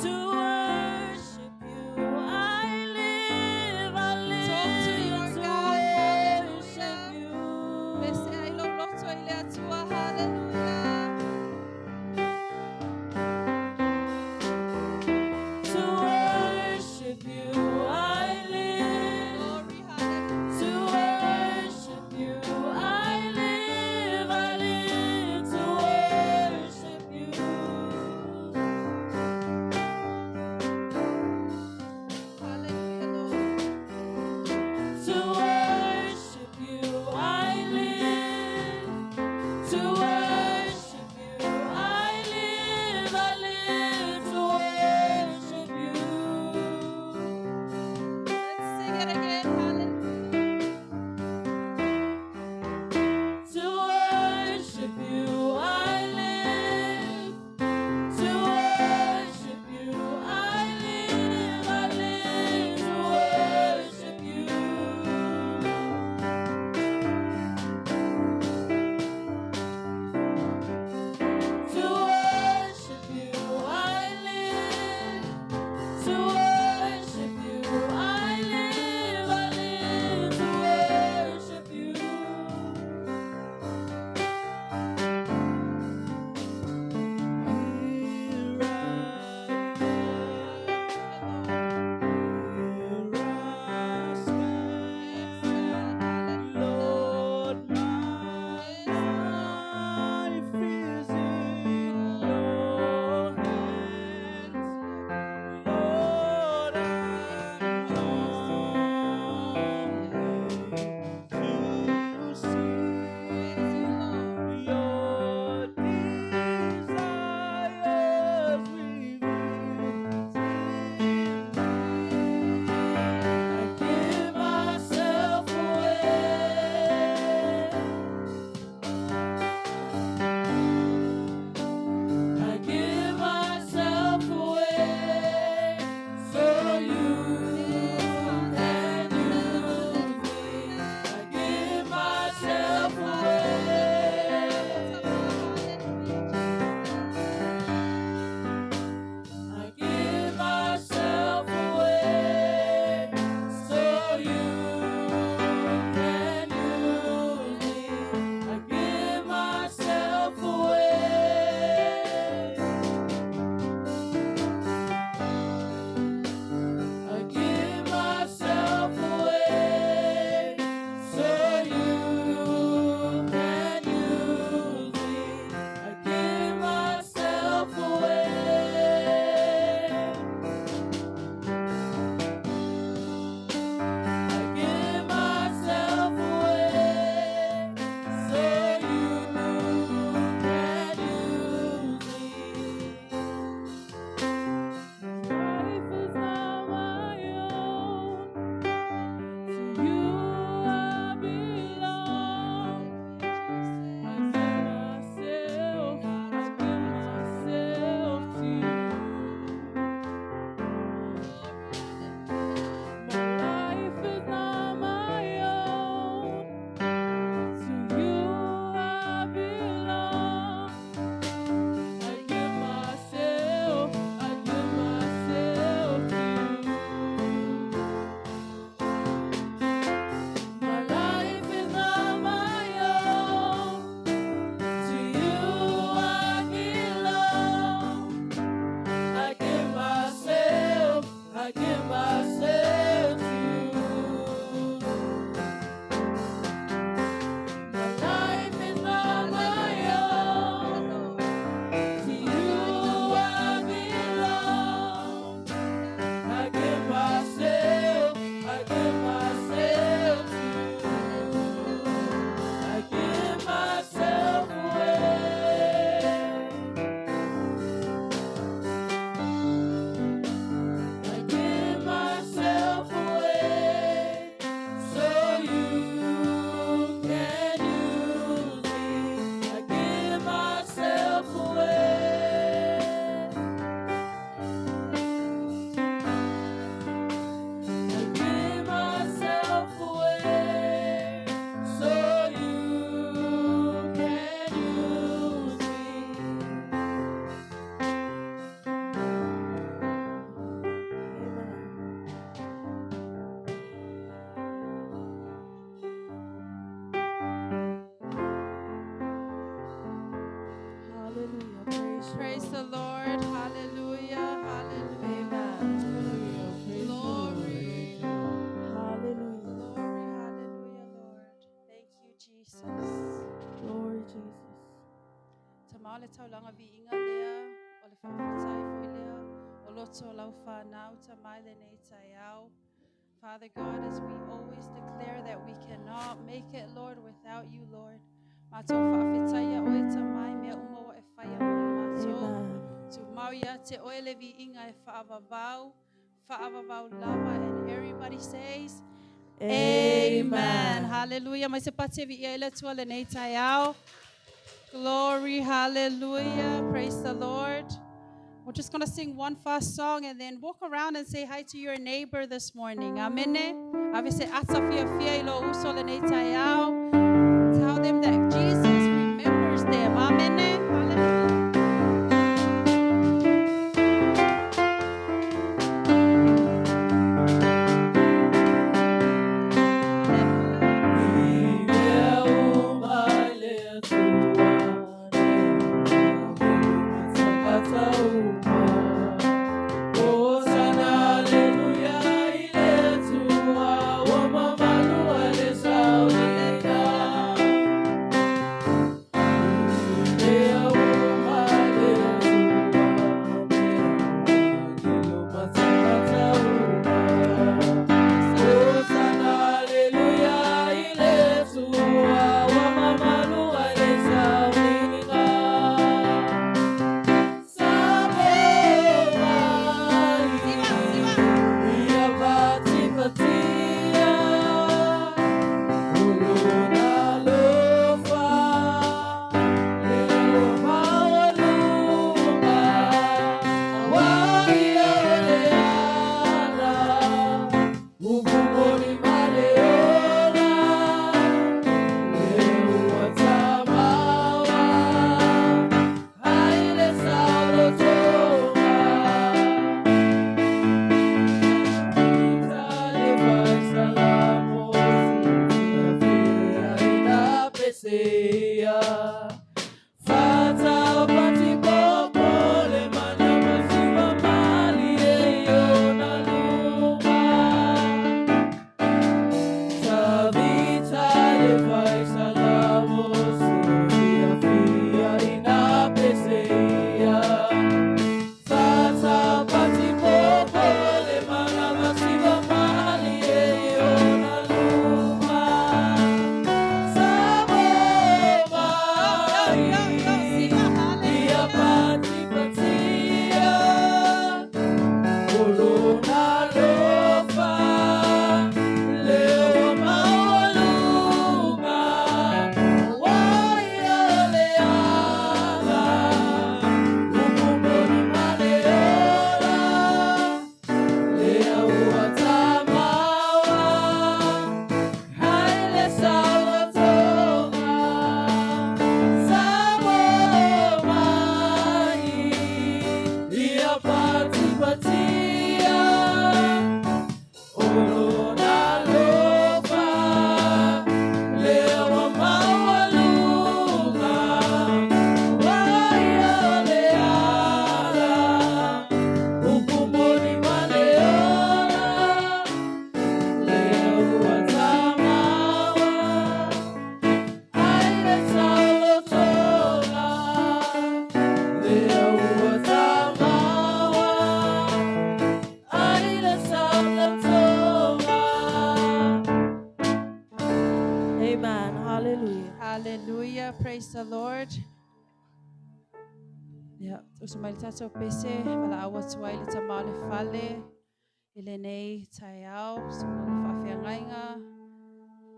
To worship you I live. I live Talk to your to God. worship Hallelujah. you. Pese ai lou loto i le Atua. Hallelujah. To worship you I live. Glory, hallelujah. To worship you I live. I live to worship you. Hallelujah, Lord. To worship you I live. To worship you I live. I live to worship you. Let's sing it again. Hallelujah. To worship you I live. To worship you I live. I live to worship you. To worship you I live. To worship you I live. I Na o le taulaga viiga lea, o le faafetai foi lea, o loto o lau whanau ta mai lenei taeao. Father God, as we always declare that we cannot make it, Lord, without you, Lord. Mātou faafetai ia oe ta mai mea uma ua e whaia mo i mātou. Amen. Tu mau ia te oe le viiga e whaavavau, whaavavau lava, and everybody says, Amen. Hallelujah. Mai se pate vi ia ile tua lenei taeao. Glory, hallelujah. Praise the Lord. We're just going to sing one fast song and then walk around and say hi to your neighbor this morning. Amen. Ave se ata fia fia i lo uso lenei taeao. Tell them that Jesus remembers them. Amen. Hallelujah. Siva, siva. Yo, yo, siva, hallelujah. Amen. Hallelujah. Hallelujah. Praise the Lord. Ia, uso mai le tātou pese, wala awa tuai le tamao le fale, i lenei taeao, suna le whaawhiangaiga,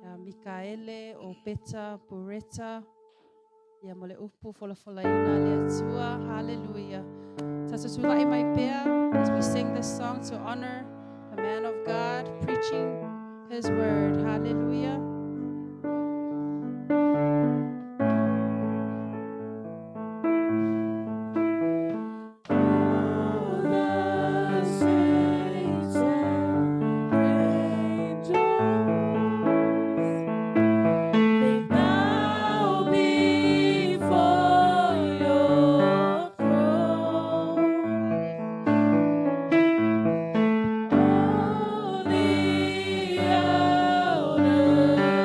ia Mikaele, o Peta, Pureta, ia mo le upu folafolaina le Atua. Hallelujah. Tātou tūla'i mai pea, as we sing this song to honor the man of God, preaching his word. Hallelujah. All the saints and angels, they bow before your throne. All the elders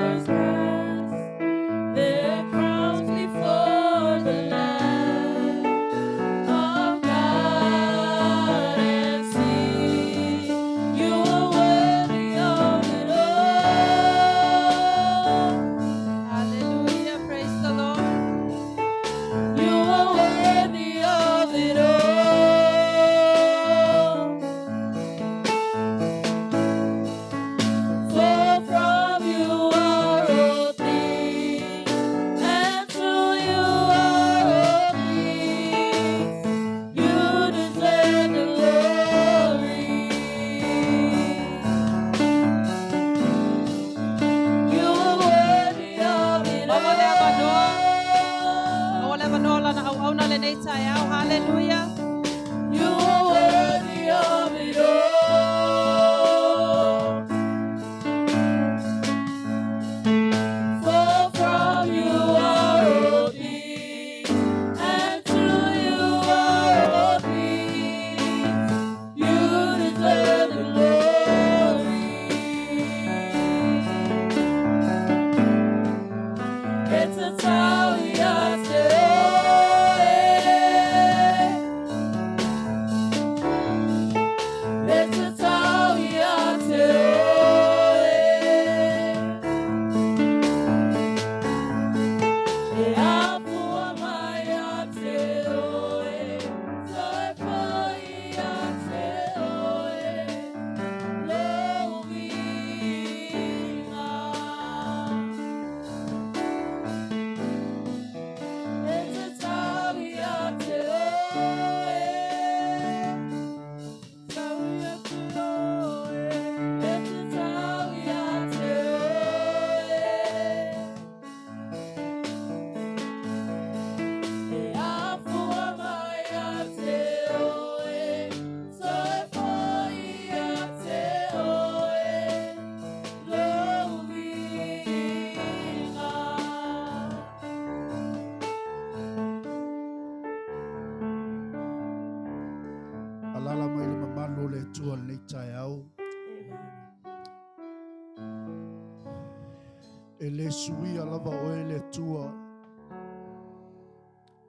E le suia lava oe le Atua.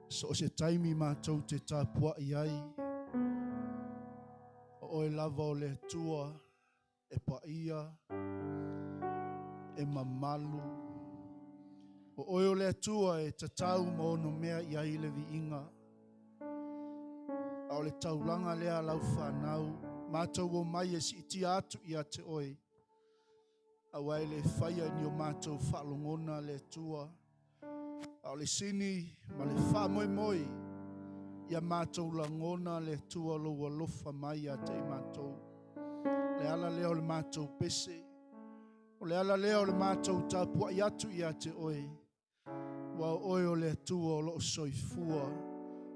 So o se taimi mātou te tapuai ai, o oe lava o le Atua e paia, e mamalu. O oe o le Atua e tatau ma ono mea i ai le viiga. A o le taulaga lea lau whanau, mātou o mai e siitia atu ia te oe. Aua e le whaia ni o mātou whaalongona le Atua. A o le sini ma le wha moi ia mātou langona le Atua lo alofa mai ia te i mātou. Le ala lea o le mātou pese. O le ala lea o le mātou tapuai atu ia te oe. Ua oe o le Atua o loo soifua.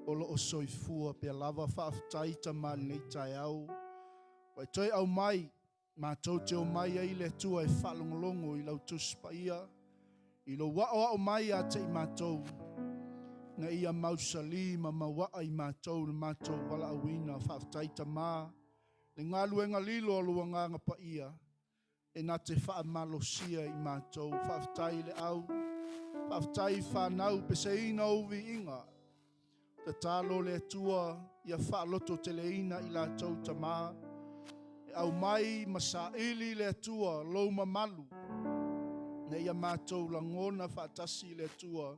O loo soifua pea lava faafetai ma lenei taeao. Ua e toe au mai, mātou te o mai ai le Atua e whaalongolongo i lau Tusi Paia. I lo wao ao mai a te i mātou. Nga ia mausali ma mauaa i mātou le mātou wala awina faafetai ma. Le ngaluenga lilo o luanganga pa ia. E nā te whaamalosia i mātou. Faafetai le au. Faafetai whanau peseina uvi inga. Te talo le Atua ia whaaloto te leina i lātou tamā. E au mai masaili le Atua lou mamalu. Ne ia mātou langona whaatasi le Atua.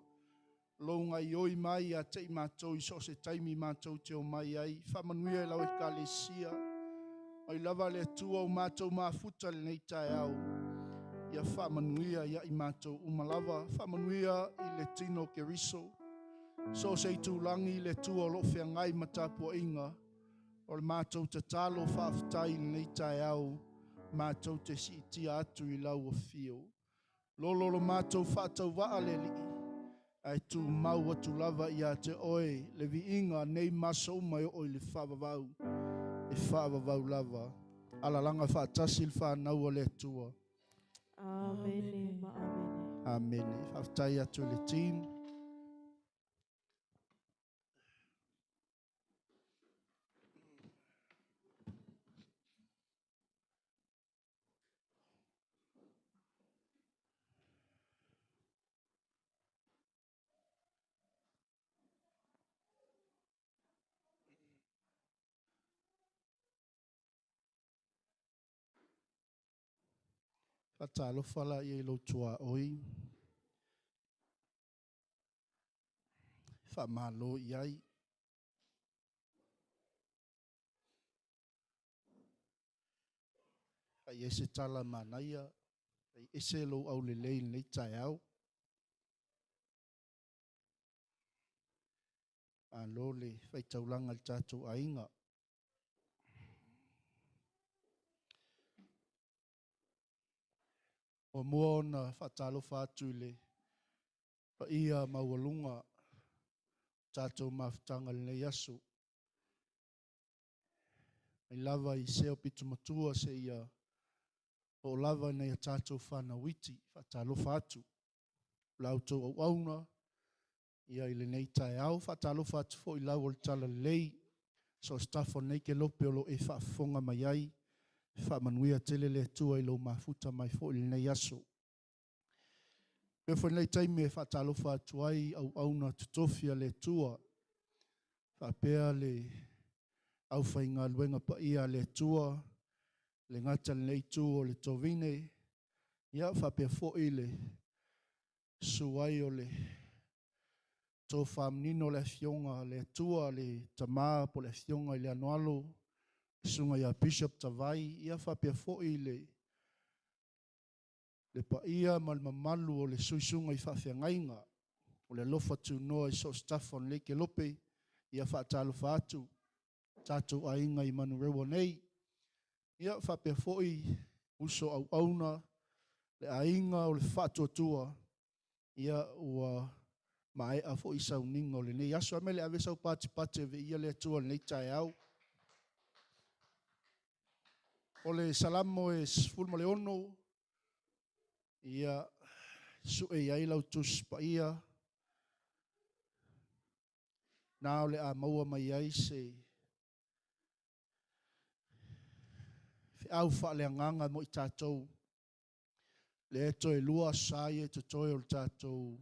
Lou ngai oi mai a te i mātou i so se taimi mātou te o mai ai. Whaamanuia e lau ekalesia. Mai lava le Atua o mātou mafuta le nei taeao. Ia whaamanuia ia i mātou umalava. Whaamanuia i le tino Keriso. So se i tūlangi le Atua o lo whiangai matapua inga. O le mātou tatalo whaafetai le nei taeao. Mātou te siitia atu i lau o whio. Lolo lo mātou whaatau waa le lii. Ai tū mau atu lava ia te oe le viiga nei maso uma e oo i le faavavau. E faavavau lava. Alalagi faatasi le fanau a le Atua. Amene ma amene. Amene. Faafetai atu i le team. Faatalofa laia i lou tuaoi. Faamālō i ai. Ai e se tala manaia, ai ese lou aulelei i lenei taeao. Malo le faitaulaga i le tatou aiga. O mua ona faatalofa atu i le paia maualuga tatou mafutaga lenei aso. Mai lava i sea o pito matua se ia o lava nei a tatou whanauiti faatalofa atu. Lau tou auauna ia i lenei taeao faatalofa atu foi lau o le talalelei. So staff o nei ke lope o lo e faafofoga mai ai. Faamanuia tele le Atua i lou mafuta mai foi lenei aso. Pea foi lenei taimi e faatalofa atu ai auauna totofi a le Atua. Faapea le aufaigaluega paia a le Atua, le gata lenei itu o le tovine, ia faapea foi le suai o le tofāmanino le afioga le Atua, le tamā po le afioga i le anoalo, susuga ia Bishop Tavai, ia faapea foi le paia ma le mamalu o le suisuga i faafeagaiga, o le alofa tunoa i so o se tafa o lenei kelope, ia faatalofa atu tatou aiga i Manurewa nei. Ia faapea foi uso auauna, le aiga o le faatuatua, ia ua maea foi sauniga o lenei aso. Ae mai le ave sau patipati e veia le Atua lenei taeao. O le Salamo e 16, ia sue i ai lau Tusi Paia, na o le a maua mai ai se feau faaleagaga mo i tatou. Lea e toe 2 aso Sa ia e totoe o le tatou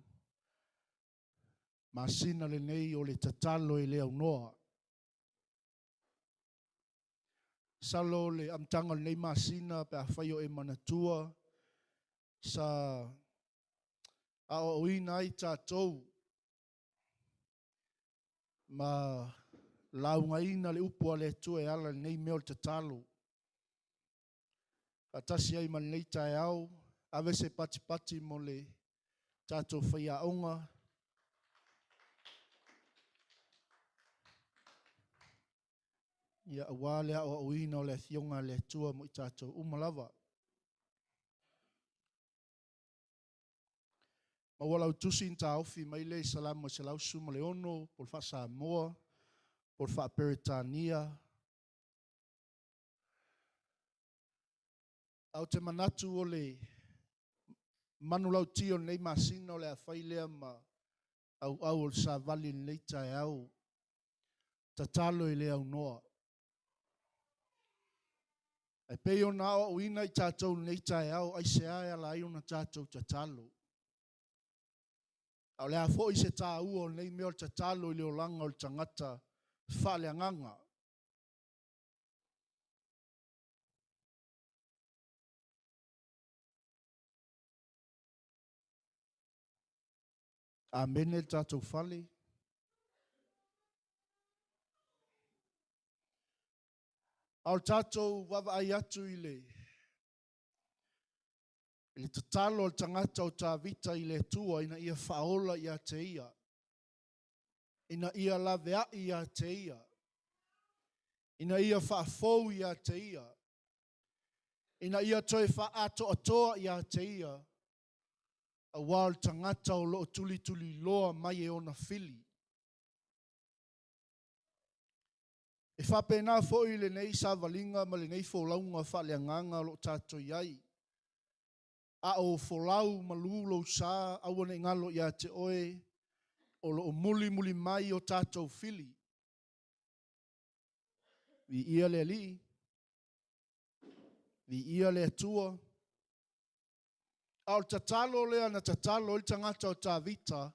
masina lenei o le tatalo e le aunoa. Masalo o le amataga o lenei masina pe afai o e manatua sa aoaoina ai tatou ma laugaina le upu a le Atua e ala i lenei mea o le tatalo. Faatasi ai ma lenei taeao, ave se patipati mo le tatou faiaoga. Ia, aua le aoaoina o le Afioga a le Atua mo i tatou uma lava. Maua lau tusi na taofi mai lea i Salamo 116, po o le Faa-Samoa, po o le Faa-Peretania. Ae ou te manatu o le manulauti o lenei masina o le a fai lea ma auau o le savali i lenei taeao, tatalo e le aunoa. Ae pei ona aoaoina i tatou i lenei taeao, aisea e ala ai ona tatou tatalo. A o le a foi se taua o lenei mea o le tatalo i le olaga o le tagata faaleagaga. Amene le tatou fale. A o le tatou vaavaai atu i le tatalo a le tagata o Tavita i le Atua ina ia faaola ia te ia, ina ia laveai ia te ia, ina ia faafou ia te ia, ina ia toe faaatoatoa ia te ia, aua o le tagata o lo o tulituliloa mai e ona fili. E faapena foi lenei savaliga ma lenei folauga faaleagaga o lo o tatou i ai. A o folau malu lou sa, aua ne i galo ia te oe, o lo o mulimuli mai o tatou fili. Viia le Alii, viia le Atua. A o le tatalo lea na tatalo ai le tagata o Tavita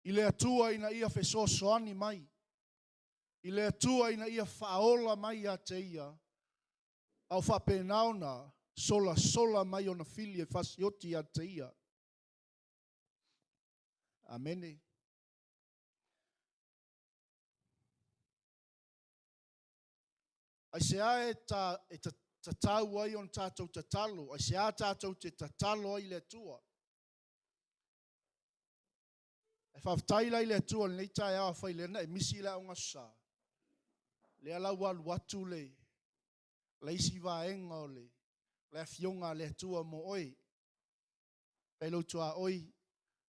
i le Atua ina ia fesoasoani mai, i le Atua ina ia faaola mai ia te ia, a o faapena ona solasola mai ona fili e fasioti ia te ia. Amene. Aisea e tatau ai ona tatou tatalo? Aisea tatou te tatalo ai i le Atua? E faafetai la i le Atua i lenei taeao, afai lea na e misi le Aoga Aso Sa, lea la ua alu atu le isi vaega o le Afioga a le Atua mo oe. Fai lou tuaoi,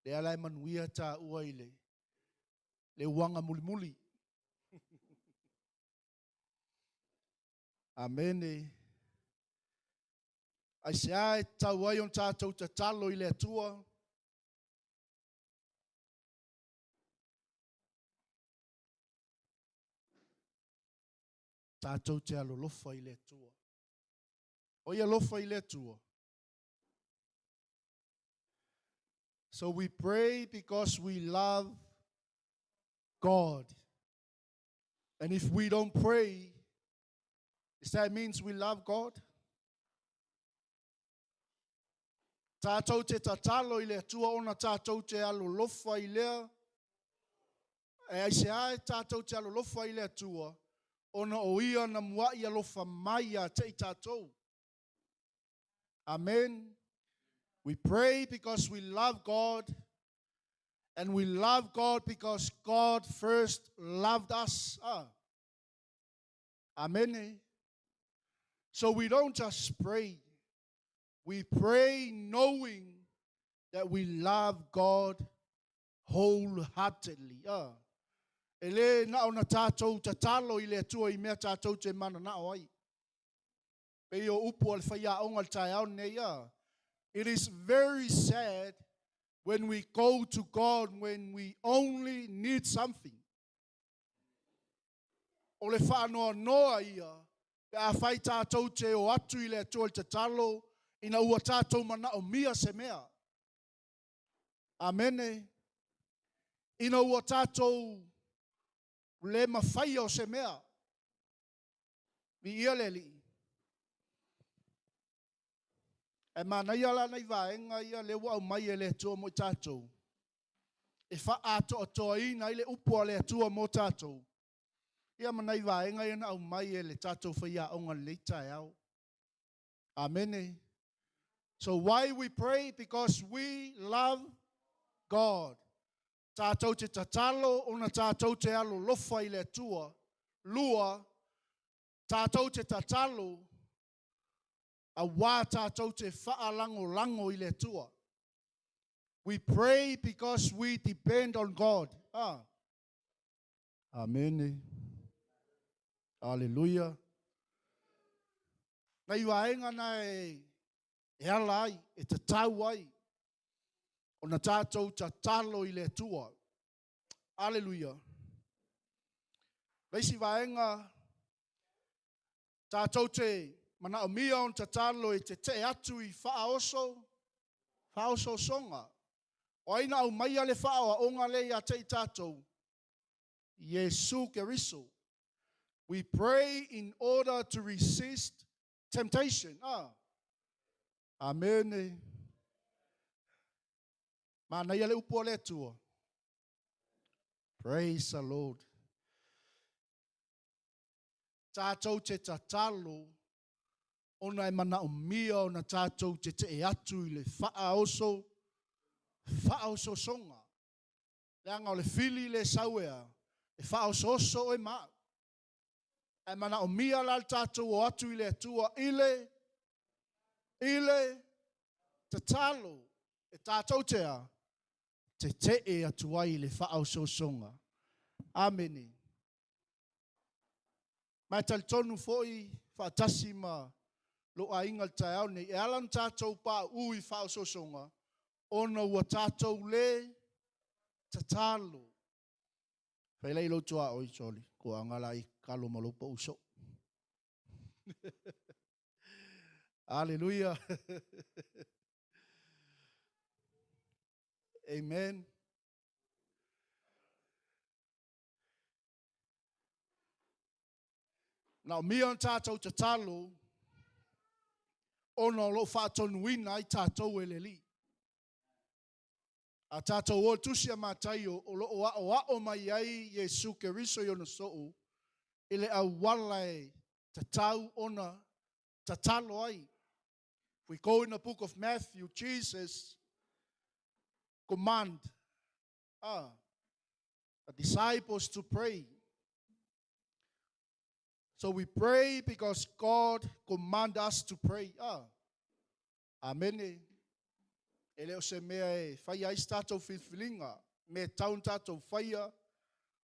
lea la e manuia taua i le uaga mulimuli. Amene. Aisea e tatau ai ona tatou tatalo i le Atua? Tatou te alolofa i le Atua. O ai alofa i le Atua? So we pray because we love God. And if we don't pray, does that mean we love God? Tātou te tatalo i le Atua ona tātou te alolofa i lea. E aisea e tātou te alolofa i le Atua ona o ia na muai alofa mai ia te i tātou. Amen. We pray because we love God, and we love God because God first loved us. Amen. So we don't just pray. We pray knowing that we love God wholeheartedly. E le na ona tātou tatalo i le Atua i mea tātou te mananao ai. Pei o upu a le faiaoga le taeao nei a. It is very sad when we go to God when we only need something. O le whaanoa noa ia, pe a whai tātou te o atu i le Atua i le tatalo, Ina ua tātou manaomia se mea. Amene. Ina ua tātou le mafaia o se mea. Viia le Alii. Ae manaia la nai vaega ia lea ua aumai e le Atua mo i tatou, e faaatoatoaina ai le upu a le Atua mo tatou, ia ma nai vaega ia na aumai e le tatou faiaoga i lenei taeao. Amene. So why we pray? Because we love God. Tātou te tatalo ona tātou te alolofa i le Atua. Lua, tātou te tatalo auā tātou te faalagolago i le Atua. We pray because we depend on God. Ah. Amene. Aleluia. Nai vaega na e e ala ai, e tatau ai ona tātou tatalo i le Atua. Aleluia. Le isi vaega tātou te manaomia ona tatalo e tetee atu i faaoso, faaosoosoga. O ai na aumaia le faaoaoga lea ia te i tatou? Iesu Keriso. We pray in order to resist temptation. Ah. Amene. Manaia le upu a le Atua. Praise the Lord. Tātou te tatalo ona e manaomia ona tātou tetee atu i le faaoso, faaosoosoga. Leaga o le fili le sau ea, e faaosooso oe ma au. Ae manaomia la le tatou o atu i le Atua i le, i le tatalo e tatou te a, tetee atu ai i le faaosoosoga. Amene. Ma e talitonu foi faatasi ma lou aiga i le taeao lenei, e ala ona tatou pauu i faaosoosoga, ona ua tatou le tatalo. Fai lai lou tuaoi, soli, toaga la i tatalo ma lou pau soo. Aleluia. Amen. Manaomia ona tatou tatalo ona o lo o faatonuina ai tatou e le Alii. A tatou o i le Tusi a Mataio, o lo o aoao mai ai Iesu Keriso i ona soo i le auala e tatau ona tatalo ai. If we go in the book of Matthew, Jesus command the disciples to pray. So we pray because God command us to pray. Ah. Amene. E le o se mea e faia ai se tatou filifiliga, mea e tatau ona tatou faia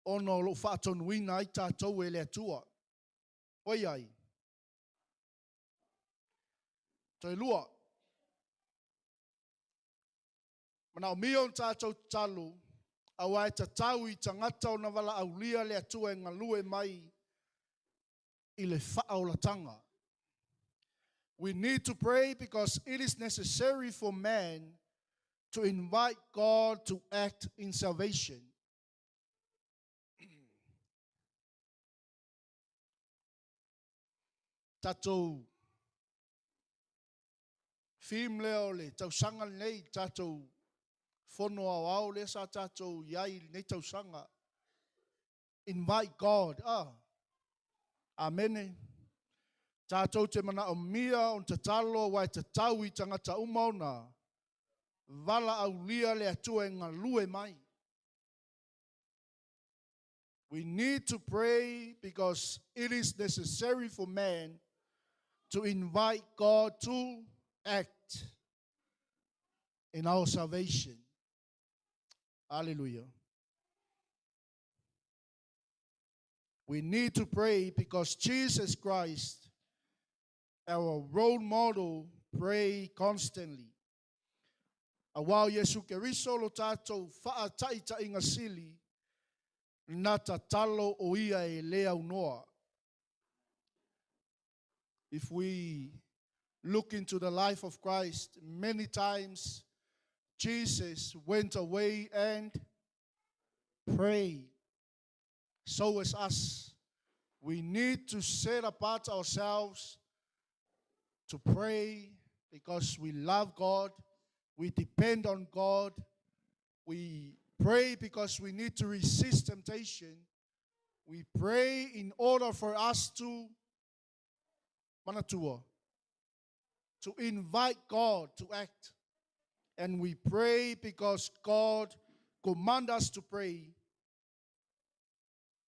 ona o lo o faatonuina ai tatou e le Atua. Oi ai. Toe lua. Manaomia ona tatou tatalo, aua e tatau i tagata ona valaaulia le Atua e galue mai i le faaolataga. We need to pray because it is necessary for man to invite God to act in salvation. Tatou theme lea o le tausaga lenei, tatou fono aoao lea sa tatou i ai i lenei tausaga. Invite God. Ah. Amene. Tatou te manaomia ona tatalo aua e tatau i tagata uma ona valaaulia le Atua e galue mai. We need to pray because it is necessary for man to invite God to act in our salvation. Hallelujah. We need to pray because Jesus Christ, our role model, pray constantly. Aua o Iesu Keriso lo tatou faataitaiga sili na tatalo o ia e le aunoa. If we Look into the life of Christ. Many times Jesus went away and prayed. So is us. We need to set apart ourselves to pray because we love God. We depend on God. We pray because we need to resist temptation. We pray in order for us to manatua, to invite God to act. And we pray because God commands us to pray.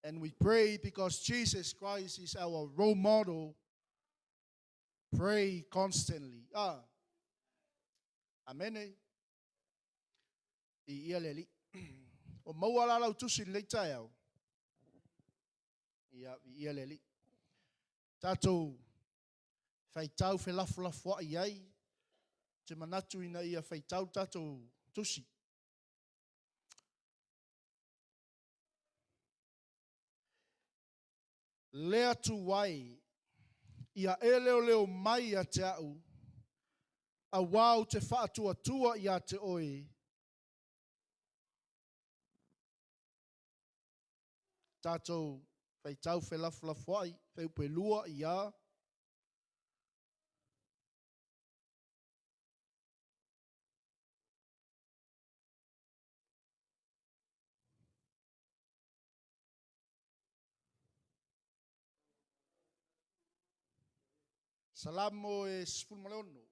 And we pray because Jesus Christ is our role model. Pray constantly. Ah. Amene. I ia le li. O maua la lau tusi le taeao. Ia, i ia le li. Tātou whaitau whelafolafoa i ai. Te manatu ina ia whaitau tātou tusi. Lea tu ai, ia e leo leo mai a te au, a wau te whaatua tua i a te oe. Tātou whaitau whelafolafoa i, wheupelua i a. Salamo e 16.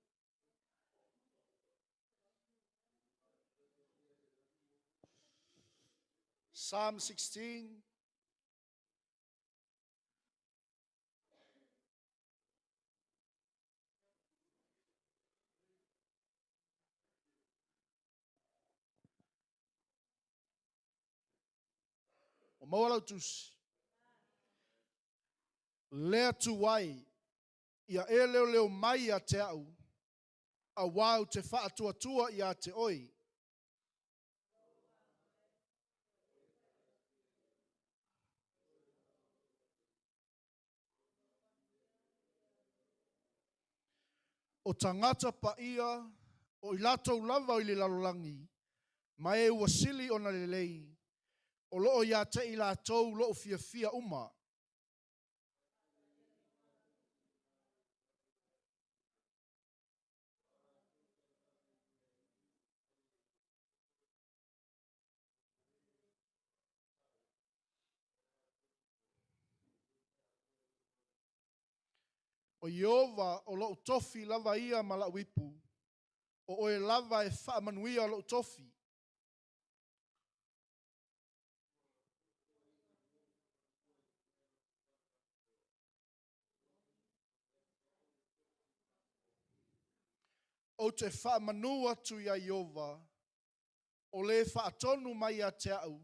Psalm 16. O maua lau tusi. Lea tu ai, ia e leo leo mai a te au, a wau te whaatuatua i a te oi. O tangata pa ia, o i latou lava i le lalolagi, ma e ua sili ona lelei, o loo ia te i latou loo fiafia uma. O Iova o loo tofi lava ia ma lau ipu, o oe lava e faamanuia lou tofi. O te whaamanu atu ia Iova, o le whaatonu mai a te au,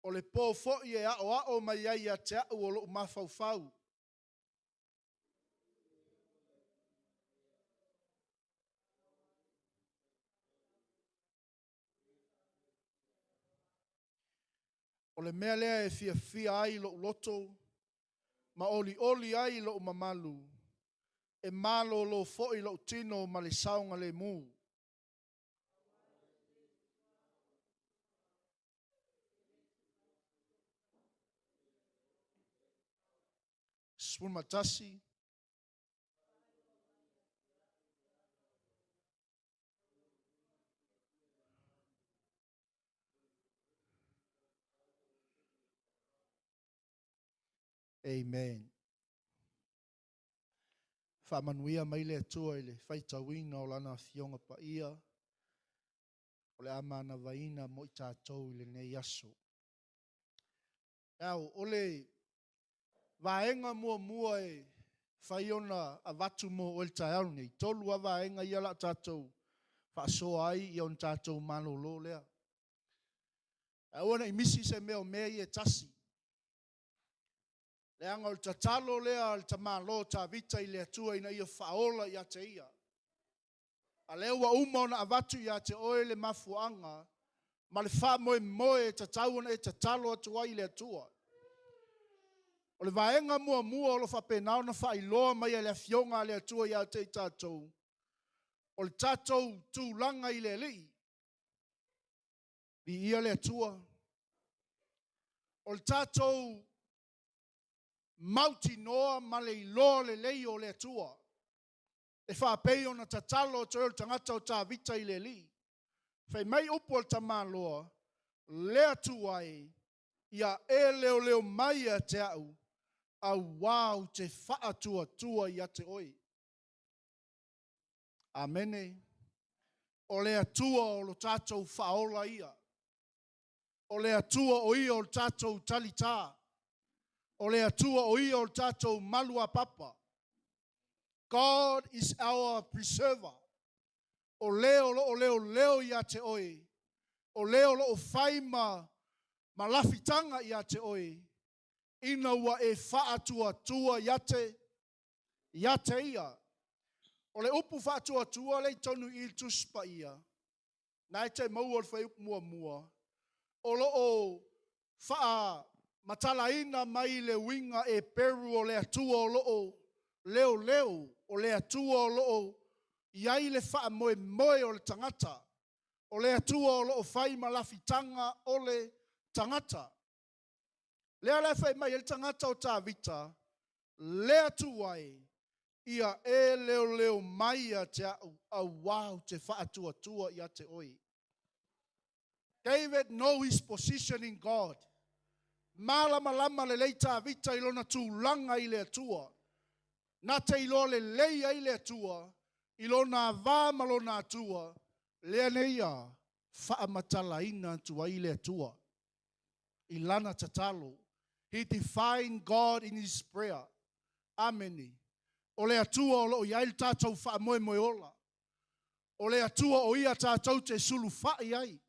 o le pō foi e ao ao mai ai a te au o loo mafaufau. O le mea lea e fia fia ai lou loto, ma oli oli ai lou mamalu, e malo lo foi lou tino ma le saonga le mu. 11. Amen. Whaamanuia mai le atua i le whaitauina o lana fionga pa ia, o le amana vaina mo i tātou i le nei aso. Au, o le vaenga mua mua e whaiona a vatu mo o el taeau nei. Tolu a vaenga ia la tātou whaasoa ai i on tātou malolo lea. Au ana i misi se mea o mea i e tasi. Leanga o le tatalo lea le tamalo Tavita i le atua ina ia whaola i a te ia. A lea ua uma ona avatu i a te oe le mafuanga, ma le wha moe moe e tatau ona e tatalo atu ai i le atua. O le vaega muamua o lo o faapena ona faailoa mai e le Afioga a le Atua ia te i tatou, o le tatou tulaga i le Alii. Viia le Atua. O le tatou mautinoa ma le iloa lelei o le Atua. E faapei ona tatalo atu ai o le tagata o Tavita i le Alii. Fai mai upu a le tamaloa, le Atua e, ia e leoleo mai ia te au, auā ou te faatuatua ia te oe. Amene. O le Atua o lo tatou faaola ia. O le Atua o ia o le tatou talitā. O le Atua o ia o le tatou maluapapa. God is our preserver. O le o loo leoleo ia te oe. O le o loo fai ma lafitaga ia te oe. Ina ua e faatuatua ia te ia. O le upu faatuatua lea i totonu i i le Tusi Paia, na e te maua le fuaiupu muamua, o lo o faamatalaina mai le uiga Eperu o le Atua o lo o leoleo, o le Atua o lo o i ai le faamoemoe o le tagata, o le Atua o lo o fai ma lafitaga o le tagata. Lea la e fai mai ai le tagata o Tavita, le Atua e, ia e leoleo mai ia te au, auā ou te faatuatua ia te oe. David know his position in God. Malamalama lelei Tavita i lona tulaga i le Atua. Na te iloa lelei ai le Atua, i lona avā ma lona Atua, lea nei ia faamatalaina atu ai le Atua. I lana tatalo. He defined God in his prayer. Amene. O le Atua o loo i ai le tatou faamoemoe ola. O le Atua o ia tatou te sulufai ai.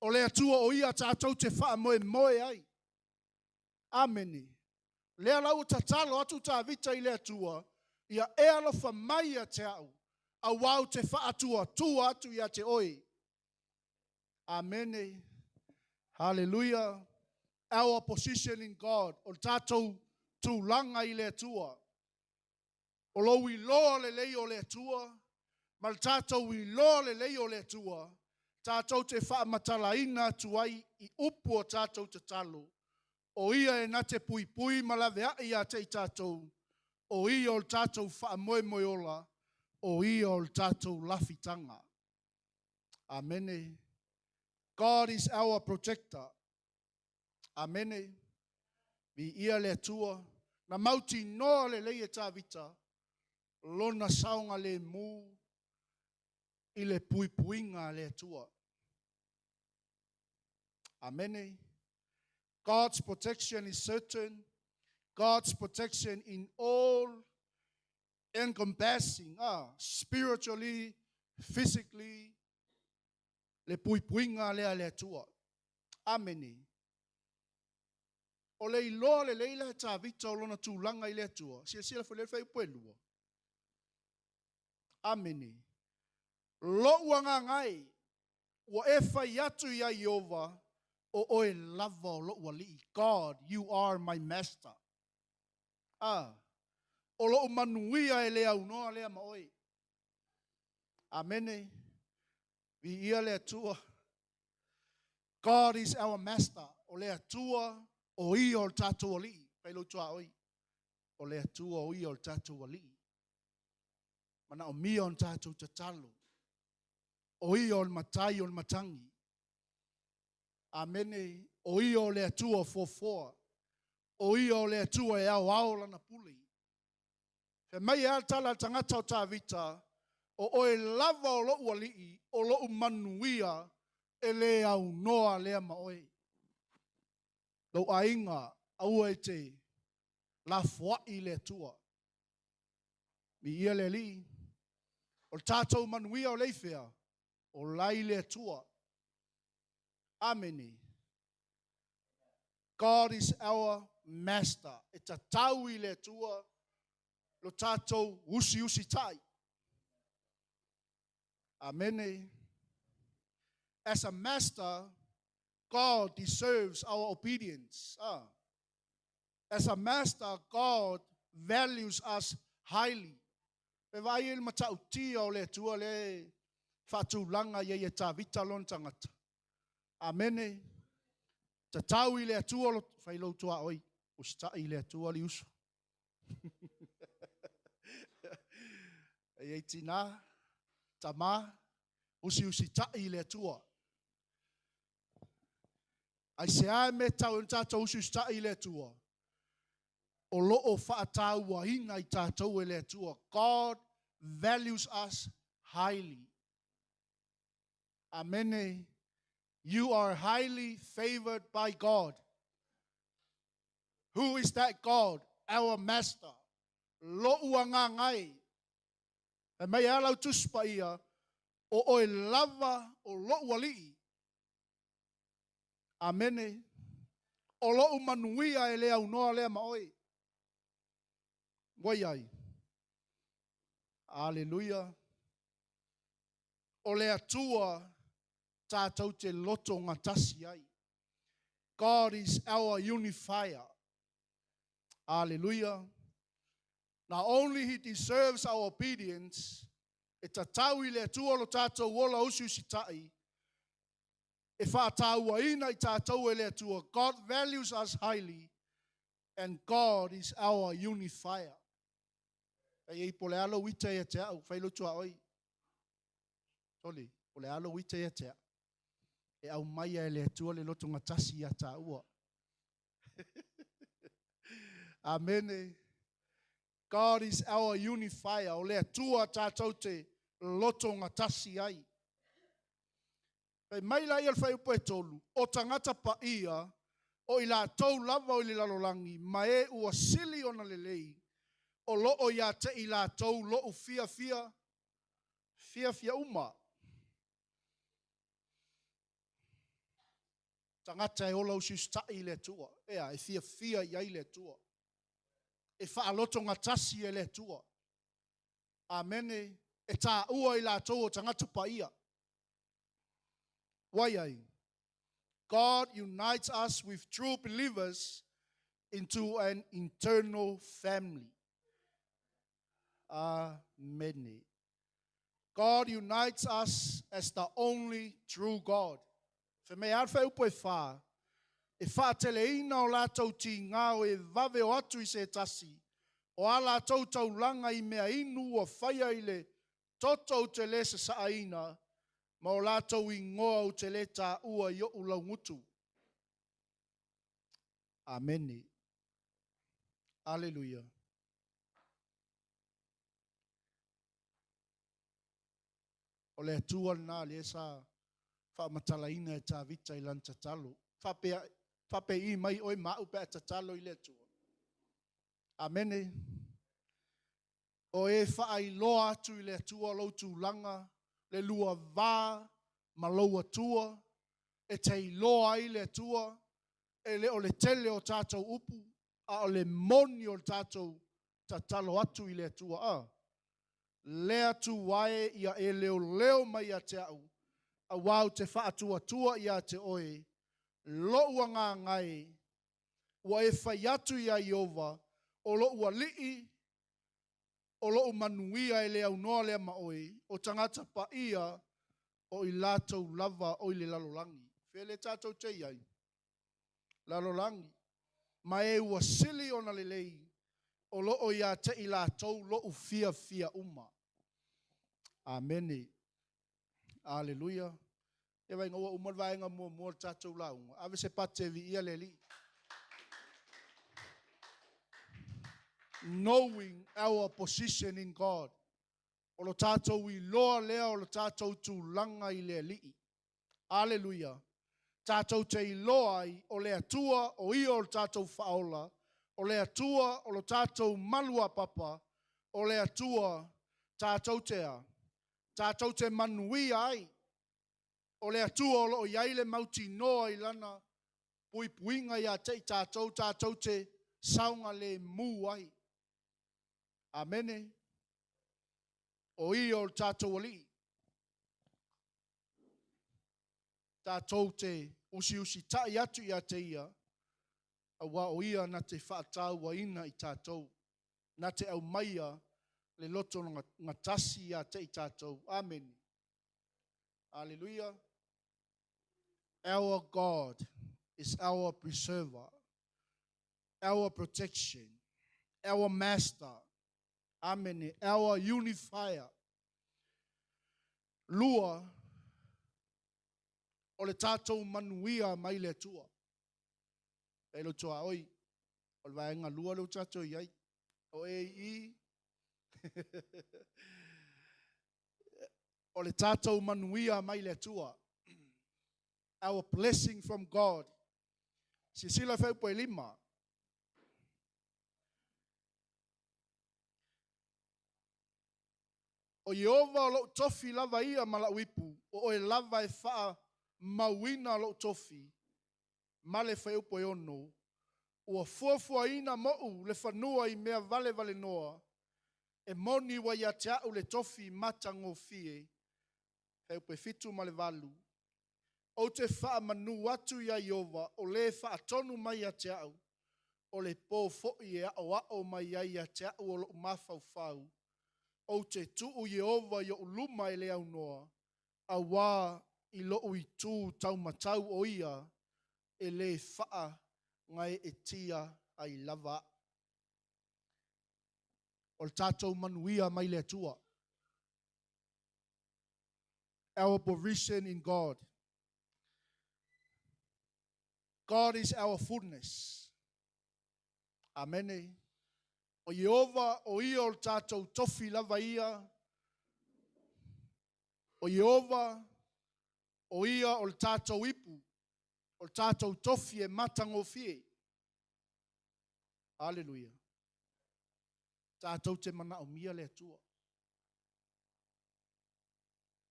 O le Atua o ia tatou te faamoemoe ai. Amene. Lea la ua tatalo atu Tavita i le Atua, ia e alofa mai ia te au, auā ou te faatuatua atu ia te oe. Amene. Hallelujah. Our position in God. O le tatou tulaga i le Atua. O lou iloa lelei o le Atua, ma le tatou iloa lelei o le Atua, tatou te faamatalaina atu ai i upu o tatou tatalo. O ia e na te puipui ma laveai ia te i tatou, o ia o le tatou faamoemoe ola, o ia o le tatou lafitaga. Amene. God is our protector. Amene. Viia le Atua. Na mautinoa lelei e Tavita, lona saogalemu i le puipuiga a le Atua. Amene. God's protection is certain. God's protection in all encompassing, spiritually, physically, le puipuiga lea le Atua. Amene. O le iloa lelei la e Tavita o lona tulaga i le Atua. Silasila foi le fuaiupu e 2. Amene. Lou agaga e, ua e fai atu ia Ieova, o oe lava o lou alii. God, you are my master. O lou manuia e le aunoa lea ma oe. Amene. Viia le Atua. God is our master. O le Atua o ia o le tatou alii. Fai lou tuaoi. O le Atua o ia o le tatou alii. Manaomia o tatou tatalo. O ia o le matai o le matangi. Amene. O ia o le Atua foafoa. O ia o le Atua e ao ao lana pule. Fai mai e a le tala a le tagata o Tavita, o oe lava o lou alii, o lou manuia, e le aunoa lea ma oe. Lou aiga, aua e te lafoai le Atua. Viia le Alii. O le tatou manuia o le ifea, o lai le Atua. Amene. God is our master. E tatau i le Atua lo tatou usiusi tai. Amene. As a master, God deserves our obedience. As a master, God values us highly. E vaai i le matautia o le Atua lea e faatulaga i ai e Tavita lona tagata. Amene. Tatau i le Atua lo fai lou tuaoi, usitai i le Atua le uso. E ai tinā, tamā, usiusitai i le Atua. Aisea e mea e tatau ai ona tatou usiusitai i le Atua? O lo o faatauaina i tatou e le Atua. God values us highly. Amene. You are highly favored by God. Who is that God? Our Master. Lo'u agaga e. Fai mai e ala au Tusi Paia, o oe lava o lo'u Alii. Amene. O lo'u manuia e le aunoa lea ma oe. Ua i ai. Aleluia. O le Atua tatou te loto gatasi ai. God is our unifier. Aleluia. Not only he deserves our obedience, e tatau i le Atua lo tatou ola usiusitai, e faatauaina i tatou e le Atua. God values us highly and God is our unifier. Fai ei po o le a lou ita ia te au, fai lou tuaoi. Sole, po o le a lou ita ia te au. E aumaia e le Atua le lotogatasi ia tāua. Amene. God is our unifier. O le Atua tātou te lotogatasi ai. Fai mai la ia o le fuaiupu e 3, o tagata paia, o i latou lava o i le lalolagi, ma e ua sili ona lelei, o loo ia te i latou lo'u fiafia, fiafia uma. Tagata e ola usiusitai i le Atua, ea, e fiafia i ai le Atua. E faalotogatasi e le Atua. Amene. E taua i latou o tagata paia. Ua i ai. God unites us with true believers into an internal family. Amene. God unites us as the only true God. Fai mai a le fuaiupu e 4, e faateleina o latou tigā o e vave o atu i se tasi, o a latou taulaga i mea inu ua faia i le toto ou te lē sasaaina, ma o latou igoa ou te lē taua i o'u laugutu. Amene. Aleluia. O le Atua lena lea sa faamatalaina e Tavita i lana tatalo. Faapea, faapei mai oe ma au pe a tatalo i le Atua. Amene. O e faailoa atu i le Atua lou tulaga, le lua va ma lou Atua, e te iloa ai le Atua, e le o le tele o tatou upu, a o le moni o le tatou tatalo atu i le Atua. A lea tu ae ia e leoleo mai ia te au, auā ou te faatuatua ia te oe, lo'u agaga e, ua e fai atu iā Ieova, o lo'u alii, o lo'u manuia e le aunoa lea ma oe, o tagata paia, o i latou lava o i le lalolagi. Fea lea tatou te i ai? Lalolagi. Ma e ua sili ona lelei, o loo ia te i latou lo'u fiafia uma. Amene. Aleluia. Ia vaaiga ua uma le vaega muamua o le tatou lauga. Ave se pate e viia le Alii. Knowing our position in God. O lo tatou iloa lea o lo tatou tulaga i le Alii. Aleluia. Tatou te iloa ai o le Atua o ia o le tatou faaola, o le Atua o lo tatou maluapapa, o le Atua tatou te a, tatou te manuia ai. O le Atua o loo i ai le mautinoa i lana puipuiga ia te i tatou, tatou te saogalemu ai. Amene. O ia o le tatou Alii. Tatou te usiusitai atu ia te ia. Auā o Ia na te faatauaina i tatou, na te aumaia le loto gatasi ia te i tatou. Amene. Aleluia. Our God is our preserver, our protection, our master. Amene. Our unifier. Lua, o le tatou manuia mai le Atua. E lo toa oi, o le vaega lua lea ua tatou i ai. O e i, o le tatou manuia mai le Atua. Our blessing from God. Silasila fuaiupu e 5. O Ieova o lou tofi lava ia ma la'u ipu, o oe lava e faamauina lo'u tofi. Ma le fuaiupu e 6, Ua fuafuaina mo'u le fanua i mea valevalenoa, e moni ua ia te a'u le tofi matagofie. Fuaiupu e 7 ma le 8, Ou te faamanu atu iā Ieova, o le faatonu mai ia te a'u, o le pō fo'i e a'oa'o mai ai ia te a'u o lo'u mafaufau. Ou te tuu Ieova i o'u luma e le aunoa, auā i lo'u itū taumatau o ia e lē faagaeetia ai lava a'u. O le tatou manuia mai le Atua. Our provision in God. God is our fullness. Amene. O Ieova o ia o le tatou tofi lava ia. O Ieova o ia o le tatou ipu, o le tatou tofi e matagofie. Aleluia. Tatou te manaomia le Atua.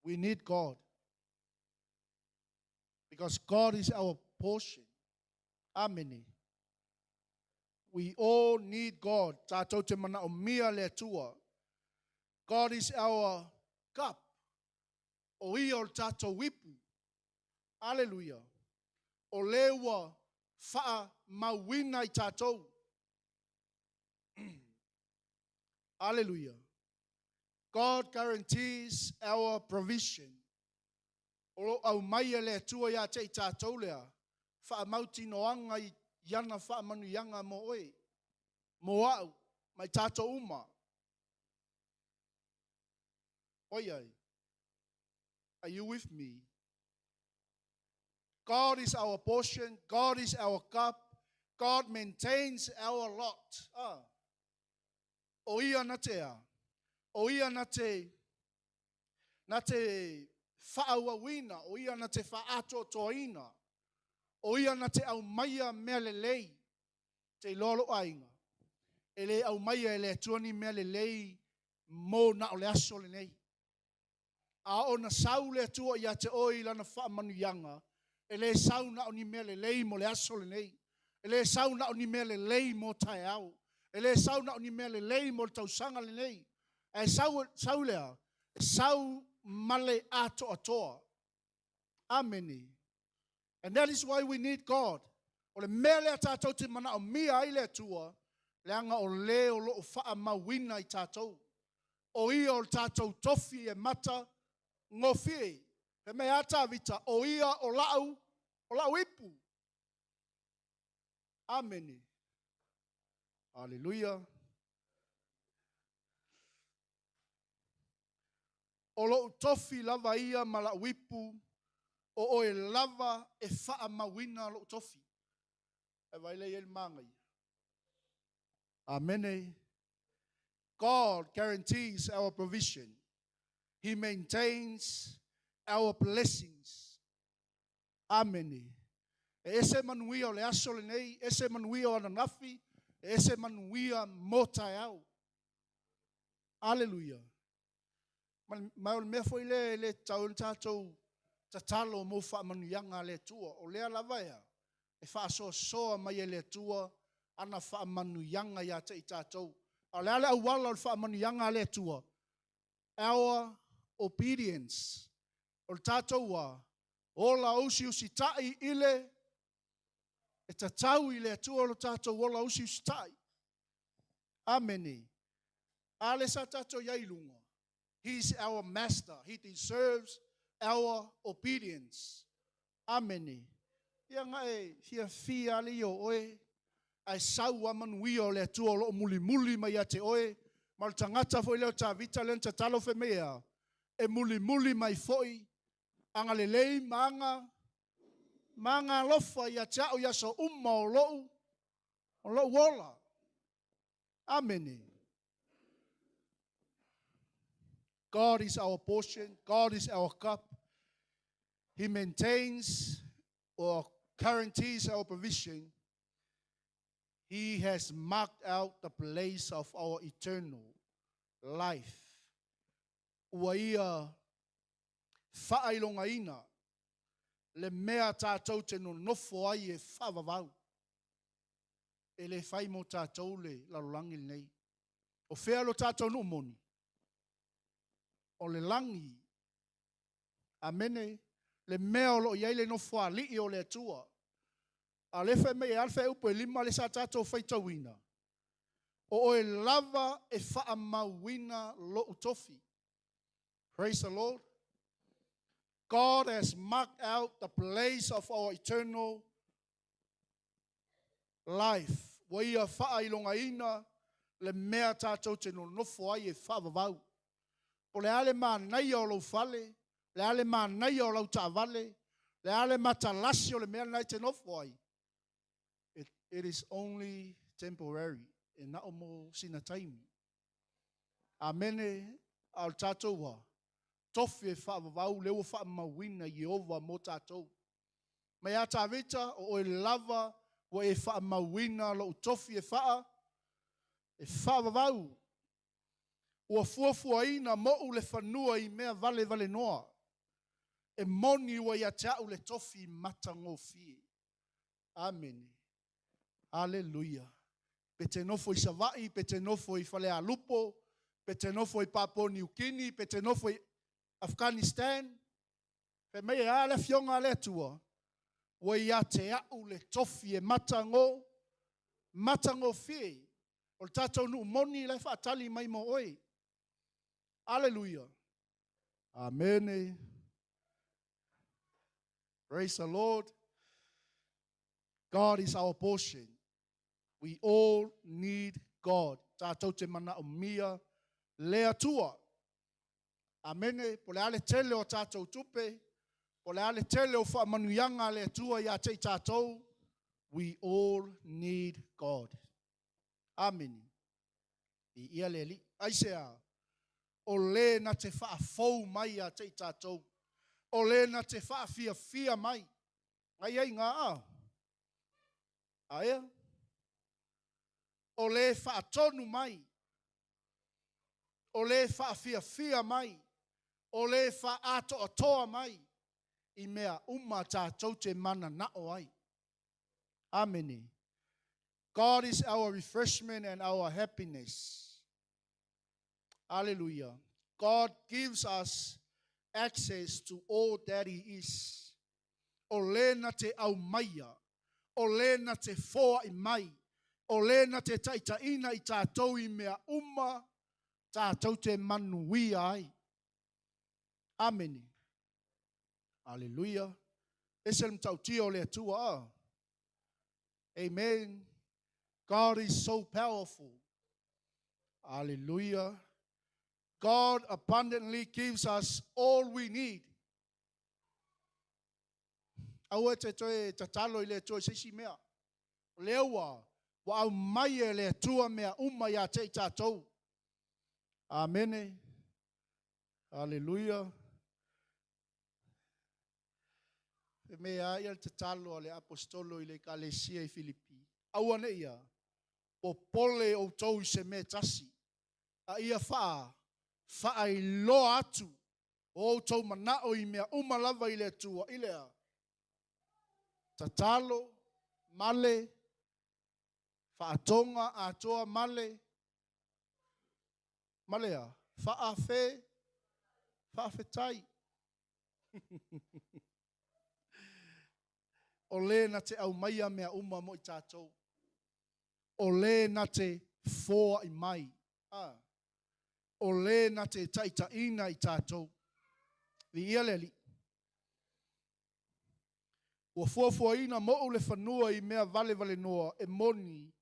We need God. Because God is our portion. Amene. We all need God. Tatou te manaomia le Atua. God is our cup. O ia o le tatou ipu. Aleluia. O le ua faamauina i tatou. Aleluia. God guarantees our provision. O lo aumai e le Atua ia te i tatou lea, faamautinoaga i ana faamanuiaga mo oe, mo a'u, ma i tatou uma. Oi ai. Are you with me? God is our portion. God is our cup. God maintains our lot. Ah. O ia na te a. O ia na te na te faaauauina. O ia na te faaatoatoaina. O ia na te aumaia mea lelei. Te iloa lou aiga. E le aumaia e le Atua ni mea lelei mo na o le aso lenei. A ona sau le Atua ia te oe i lana faamanuiaga, e le sau na o ni mea lelei mo le aso lenei. E le sau na o ni mea lelei mo taeao. E le sau na o ni mea lelei mo le tausaga lenei. Ae sau, sau lea, sau ma le atoatoa. Amene. And that is why we need God. O le mea lea tatou te manaomia ai le Atua, leaga o le o loo faamauina i tatou. O ia o le tatou tofi e matagofie. Fai mai a Tavita, o ia o la'u ipu. Amene. Aleluia. O lou tofi lava ia ma la'u ipu, o oe lava e faamauina lou tofi. E vai le i le manaia. Amene. God guarantees our provision. He maintains our blessings. Amene. E ese manuia o le aso lenei, ese manuia o ananafi, e ese manuia mo taeao. Aleluia. Ma o le mea foi le le tau le tatou tatalo mo faamanuiaga a le Atua. O lea lava ea, e faasoasoa mai e le Atua ana faamanuiaga ia te i tatou. A o le a le auala o le faamanuiaga a le Atua? Our obedience. O le tatou ua ola usiusitai i le. E tatau i le Atua lo tātou ola usiusitai. Amene. A le sa tātou iai lunga. He's our master. He deserves our obedience. Amene. Ia nga e fia fia ale i o oe, ae sau a manuia o le Atua o loo mulimuli mai ia te oe, ma o le tagata foi lea o Tavita lea na tatalo fai mai e a? E mulimuli mai foi agalelei ma aga ma aga alofa ia te au i aso uma o lou o lou ola. Amene. God is our portion. God is our cup. He maintains or guarantees our provision. He has marked out the place of our eternal life. Ua ia faailogaina le mea tātou te nonofo ai e faavavau. E le fai mo tātou le lalolagi lenei. O fea lo tātou nuu moni? O le lagi. Amene. Le mea o loo i ai le nofoalii o le Atua. A le fai mai e a le fuaiupu e 5 le sa tātou faitauina. O oe lava e faamauina lou tofi. Praise the Lord. God has marked out the place of our eternal life. Ua ia faailogaina le mea tātou te nonofo ai e faavavau. Po le a le manaia o lou fale, le a le manaia o lau taavale, le a le matalasi o le mea lena e te nofo ai. It is only temporary. E na o mo sina taimi. Amene, a o le tātou ua tofi e faavavau le ua faamauina Ieova mo tātou. Mai a Tavita, o oe lava ua e faamauina lou tofi e faa, e faavavau. Ua fuafuaina mo'u le fanua i mea valevalenoa. E moni ua ia te au le tofi matagofie. Amene. Aleluia. Pe te nofo i Savaii, pe te nofo i Falealupo, pe te nofo i Papua New Guinea, pe te nofo i Afghanistan. Fai mai e a le afioga a le Atua, ua ia te au le tofi e matago, matagofie. O le tātou nuu moni la e faatali mai mo oe. Aleluia. Amene. Praise the Lord. God is our portion. We all need God. Tātou te manaomia le Atua. Amene. Po le a le tele o tātou tupe, po le a le tele o faamanuiaga a le Atua ia te i tātou. We all need God. Amene. I ia le Alii. Aisea, o le na te faafou mai ia te i tātou. O le na te faafiafia mai. Ngai ai ngā a. Aea. O le faatonu mai. O le faafiafia mai. O le faatoatoa mai. I mea uma tātou te mananao ai. Amene. God is our refreshment and our happiness. Hallelujah. God gives us access to all that He is. O le na te aumaia, o le na te foai mai, o le na te taitaiina i tātou i mea uma, tātou te manuia ai. Amene. Hallelujah. Ese le matautia o le Atua a. Amen. God is so powerful. Hallelujah. God abundantly gives us all we need. Aua te toe tatalo i le Atua i se isi mea. O lea ua ua aumai e le Atua mea uma ia te i tātou. Amene. Hallelujah. E mea a ia le tatalo a le apostolo i le ekalesia i Filipi. Aua ne i popole outou i se mea e tasi, a ia faa faailoa atu o outou manao i mea uma lava i le Atua, i le a? Tatalo, male, faatoga atoa male, male a? Faafe, faafetai. O lē na te aumaia mea uma mo i tatou. O lē na te foaʻi mai. A. O lē na te taʻitaʻina i tatou. Viia le Alii. Ua fuafuaina moʻu le fanua i mea valevalenoa e moni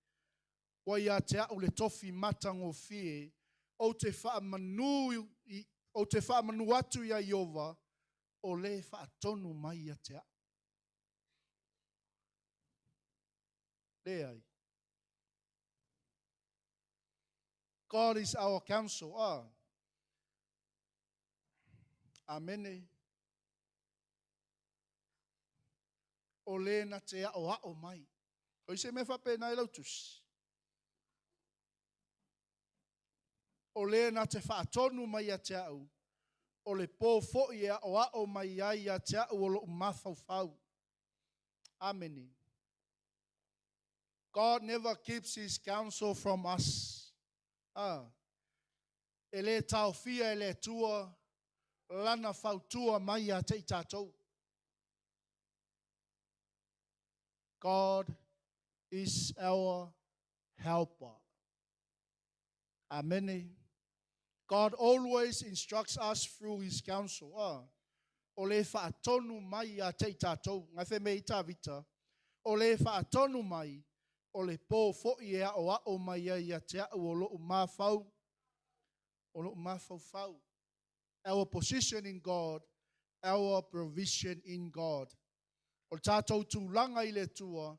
ua ia te a'u le tofi matagofie ou te faamanu ou te faamanu atu iā Ieova o lē faatonu mai ia te a'u. Leai. God is our counsel. Ah. Amene. O lē na te aʻoaʻo mai. O i se mea faapena i lau tusi. O lē na te faatonu mai ia te a'u, o le pō foʻi e aʻoaʻo mai ai ia te a'u o loʻu mafaufau. Amene. God never keeps his counsel from us. Ah. E lē taofia e le Atua lana fautua mai ia te i tatou. God is our helper. Amene. God always instructs us through his counsel. Ah. O lē faatonu mai ia te i tatou. Ngai fe me i Tavita. O lē faatonu mai o le pō foʻi e aʻoaʻo mai ai ia te a'u o loʻu mafau o loʻu mafaufau. Our position in God, our provision in God. O le tatou tulaga i le Atua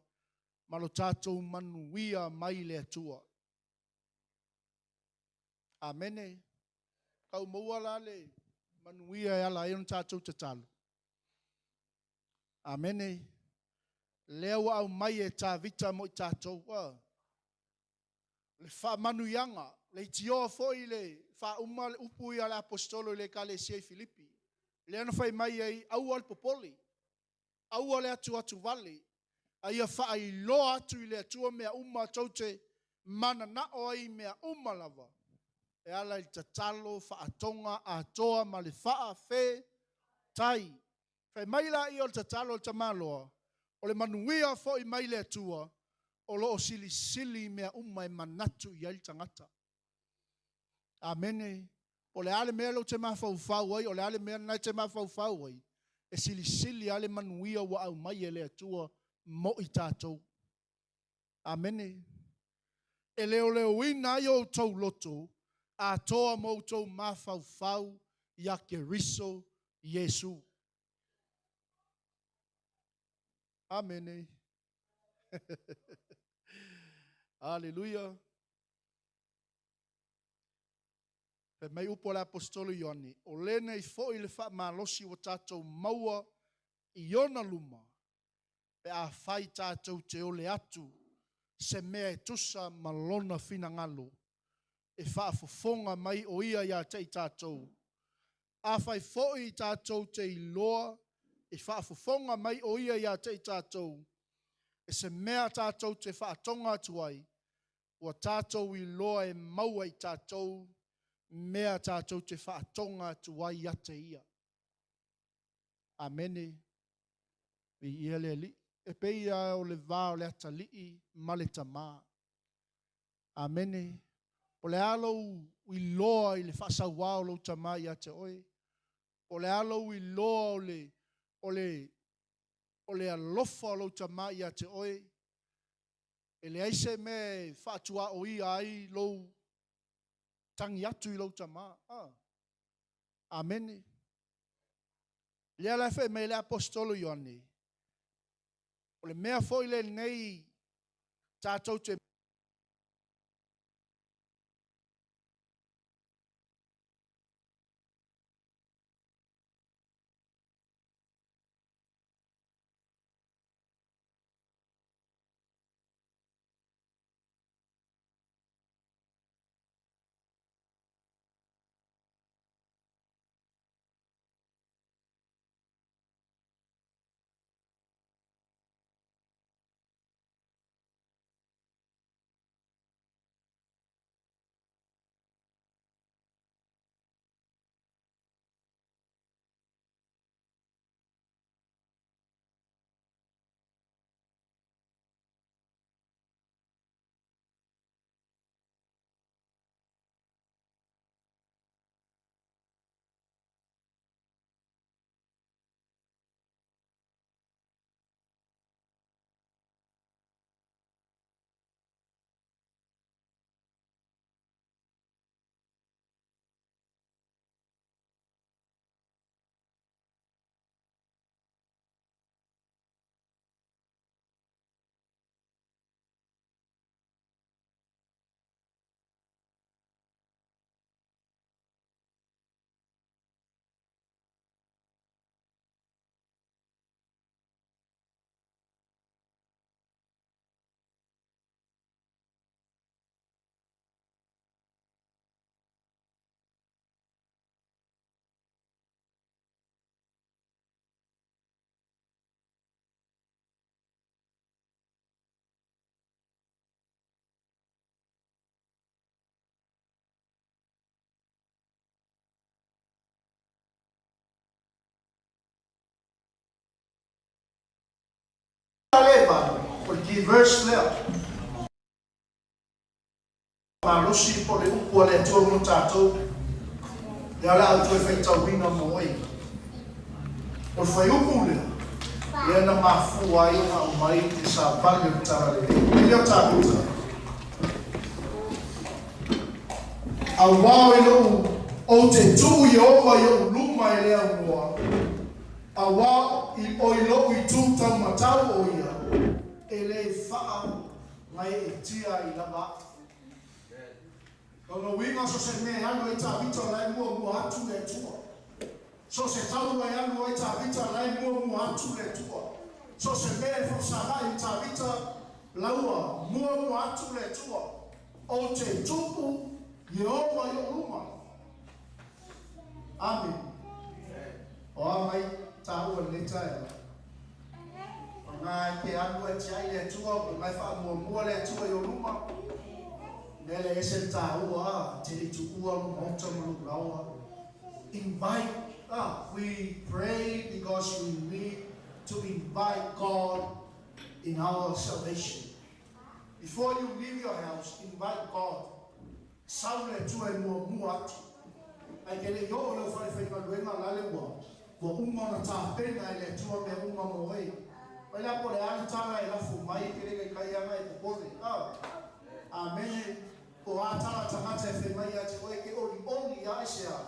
ma lo tatou manuia mai le Atua. Amene. Kau maua la le manuia e ala ai ona tatou tatalo. Amene. Lea ua aumai e Tavita mo i tatou. Ah. Le faamanuiaga, le itioa foi le faauma le upu ia le aposetolo i le ekalesia i Filipi. Lea na fai mai ai, aua le popole, aua le atuatu vale, a ia faailoa atu i le Atua mea uma tou te mananao ai mea uma lava. E ala i le tatalo faatoga atoa ma le faafetai. Fai mai laia o le tatalo a le tamaloa, o le manuia foi mai le Atua, o lo o silisili i mea uma e manatu i ai le tagata. Amene. Po o le a le mea lea ou te mafaufau ai, o le a le mea lena e te mafaufau ai, e silisili lava le manuia ua aumai e le Atua mo i tatou. Amene. E leoleoina ai o outou loto atoa ma outou mafaufau ia Keriso Iesu. Amene. Aleluia. Fai mai upu a le aposetolo Ioane, o lenei foi le faamalosi ua tatou maua i ona luma, pe afai tatou te ole atu se mea e tusa ma lona finagalo, e faafofoga mai o ia ia te i tatou. Afai foi tatou te iloa e faafofoga mai o ia ia te i tatou, e se mea tatou te faatoga atu ai, ua tatou iloa e maua i tatou mea tatou te faatoga atu ai ia te ia. Amene. Viia le Alii. E pei lava o le va o le atalii ma le tamā. Amene. Po o le a lou iloa i le faasauā o lou tamā ia te oe, po o le a lou iloa o le, o le, o le alofa o lou tamā ia te oe, e leai se mea e faatuaoia ai lou tagi atu i lou tamā. Ah. Amene. Lea la e fai mai le aposetolo Ioane, o le mea foi lenei tatou te Key verse lea. Malosi po o le upu a le Atua mo tatou. Lea o le a ou toe faitauina mo oe. O le fuaiupu lea, lea na mafua ai ona aumai le savali o le Talalelei. Mai lea o Tavita. Auā i lou, ou te tuu Ieova i ou luma e le aunoa, auā o i lou itu taumatau o ia, e le faagaeetia ai lava au. Lona uiga so se mea e alu ai Tavita o la e muamua atu le Atua. So se taua e alu ai Tavita la e muamua atu le Atua. So se mea e fausagai i Tavita la ua muamua atu le Atua. Ou te tuu Ieova i ou luma. Amene. O a mai tāua i lenei taeao? O lena e te alu e tiai le Atua, po o lena e faamuamua le Atua i ou luma. Mea lea e ese le tāua, a, te le i tuua lou maota ma lou laoa. Invite, we pray because we need to invite God in our salvation. Before you leave your house, invite God. Sau le Atua e muamua atu. Ae ke le i oo i lau fale faigaluega, lale ua uma ona tapena e le Atua mea uma mo oe. Mai la po o le a le tala e lafo mai, e te le kaikai aga e popole. Amene. Po o a tala a tagata e fai mai ia te oe, e te olioli a aisea?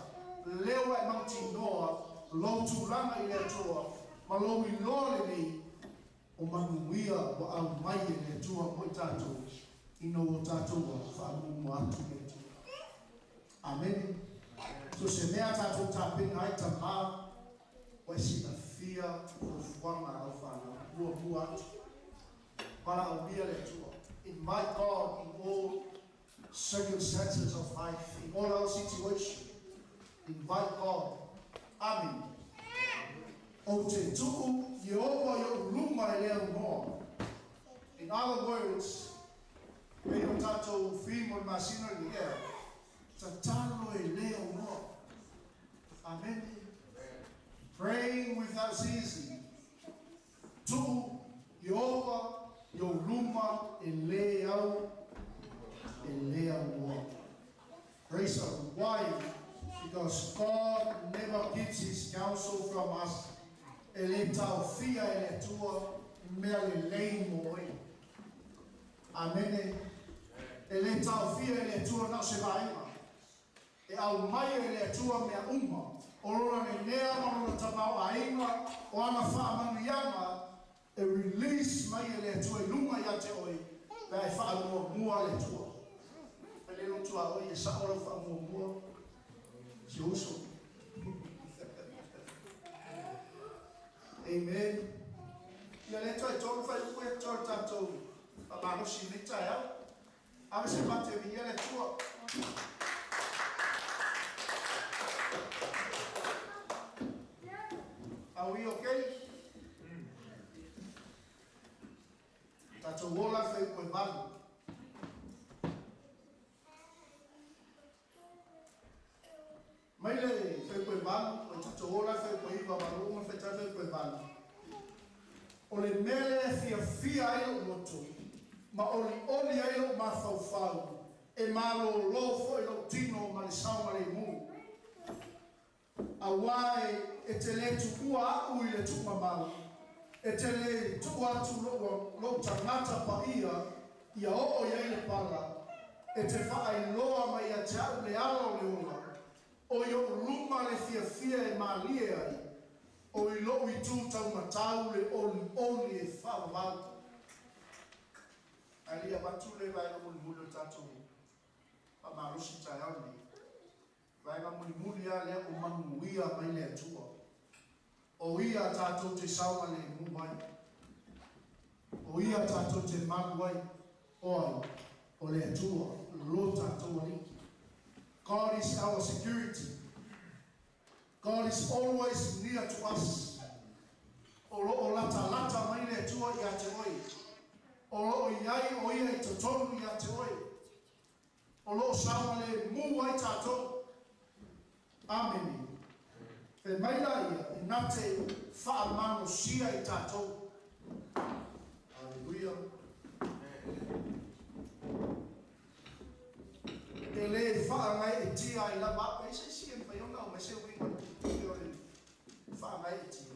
Lea ua e mautinoa lou tulaga i le Atua ma lou iloa lenei o manuia ua aumai e le Atua mo i tatou ina ua tatou ua faamuamua atu le Atua. Amene. So se mea tatou tapena ai tamā, ua e silafia fuafuaga a lau fanau, muamua atu. Valaaulia le Atua. Invite God in all circumstances of life, in all our situation. Invite God. Amene. Ou te tuu Ieova i ou luma e le aunoa. In other words, pei o tatou theme o le masina lenei, ea, tatalo e le aunoa. Amene. Praying without ceasing. Tuu Ieova i ou luma e le au, e le aunoa. Praise God. Why? Because God never keeps his counsel from us. E le taofia e le Atua mea lelei mo oe. Amene. E le taofia e le Atua na o se vaega. E aumai e le Atua mea uma. O lona nenea ma lona tamaoaiga, o ana faamanuiaga, e release mai e le Atua i luga ia te oe, pe a e faamuamua le Atua. Fai le lotu a oe, e sao lau faamuamua, si ou uso. Amen. Ia lea toe tolu fuaiupu e totoe o le tatou faamalosi i lenei taeao. Ave se mate e viia le Atua. Are we okay? Tatou ola le fuaiupu e valu. Mai le fuaiupu e valu, oi tatou ola le fuaiupu e iva, valu uma le faitau le fuaiupu e valu. O le mea lea e fiafia ai lou loto, ma olioli ai lou mafaufau, e malōlō foi lou tino ma le saogalemu. Auā e te le tuua au i le tuugamau, e te le tuu atu lou tagata paia ia oo i ai le pala, e te faailoa mai ia te au le ala o le ola, o i oʻu luma le fiafia e mālie ai, o i lou itu taumatau le olioli e faavavau. Ae le i avatu le vaega mulimuli o le tatou faamalosi i le taeao lenei, vaega mulimuli lava lea o manuia mai le Atua. O Ia tatou te saogalemu ai. O Ia tatou te malu ai. O ai? O le Atua, lo tatou Alii. God is our security. God is always near to us. O lo o latalata mai le Atua ia te oe. O lo o i ai o Ia i totonu ia te oe. O lo o saogalemu ai tatou. Amene. Fai mai la ia, e na te faamalosia i tatou. Aleluia. lē faagaeetia ai lava a'u. E se isi e mafai ona aumai se uiga o le faagaeetia.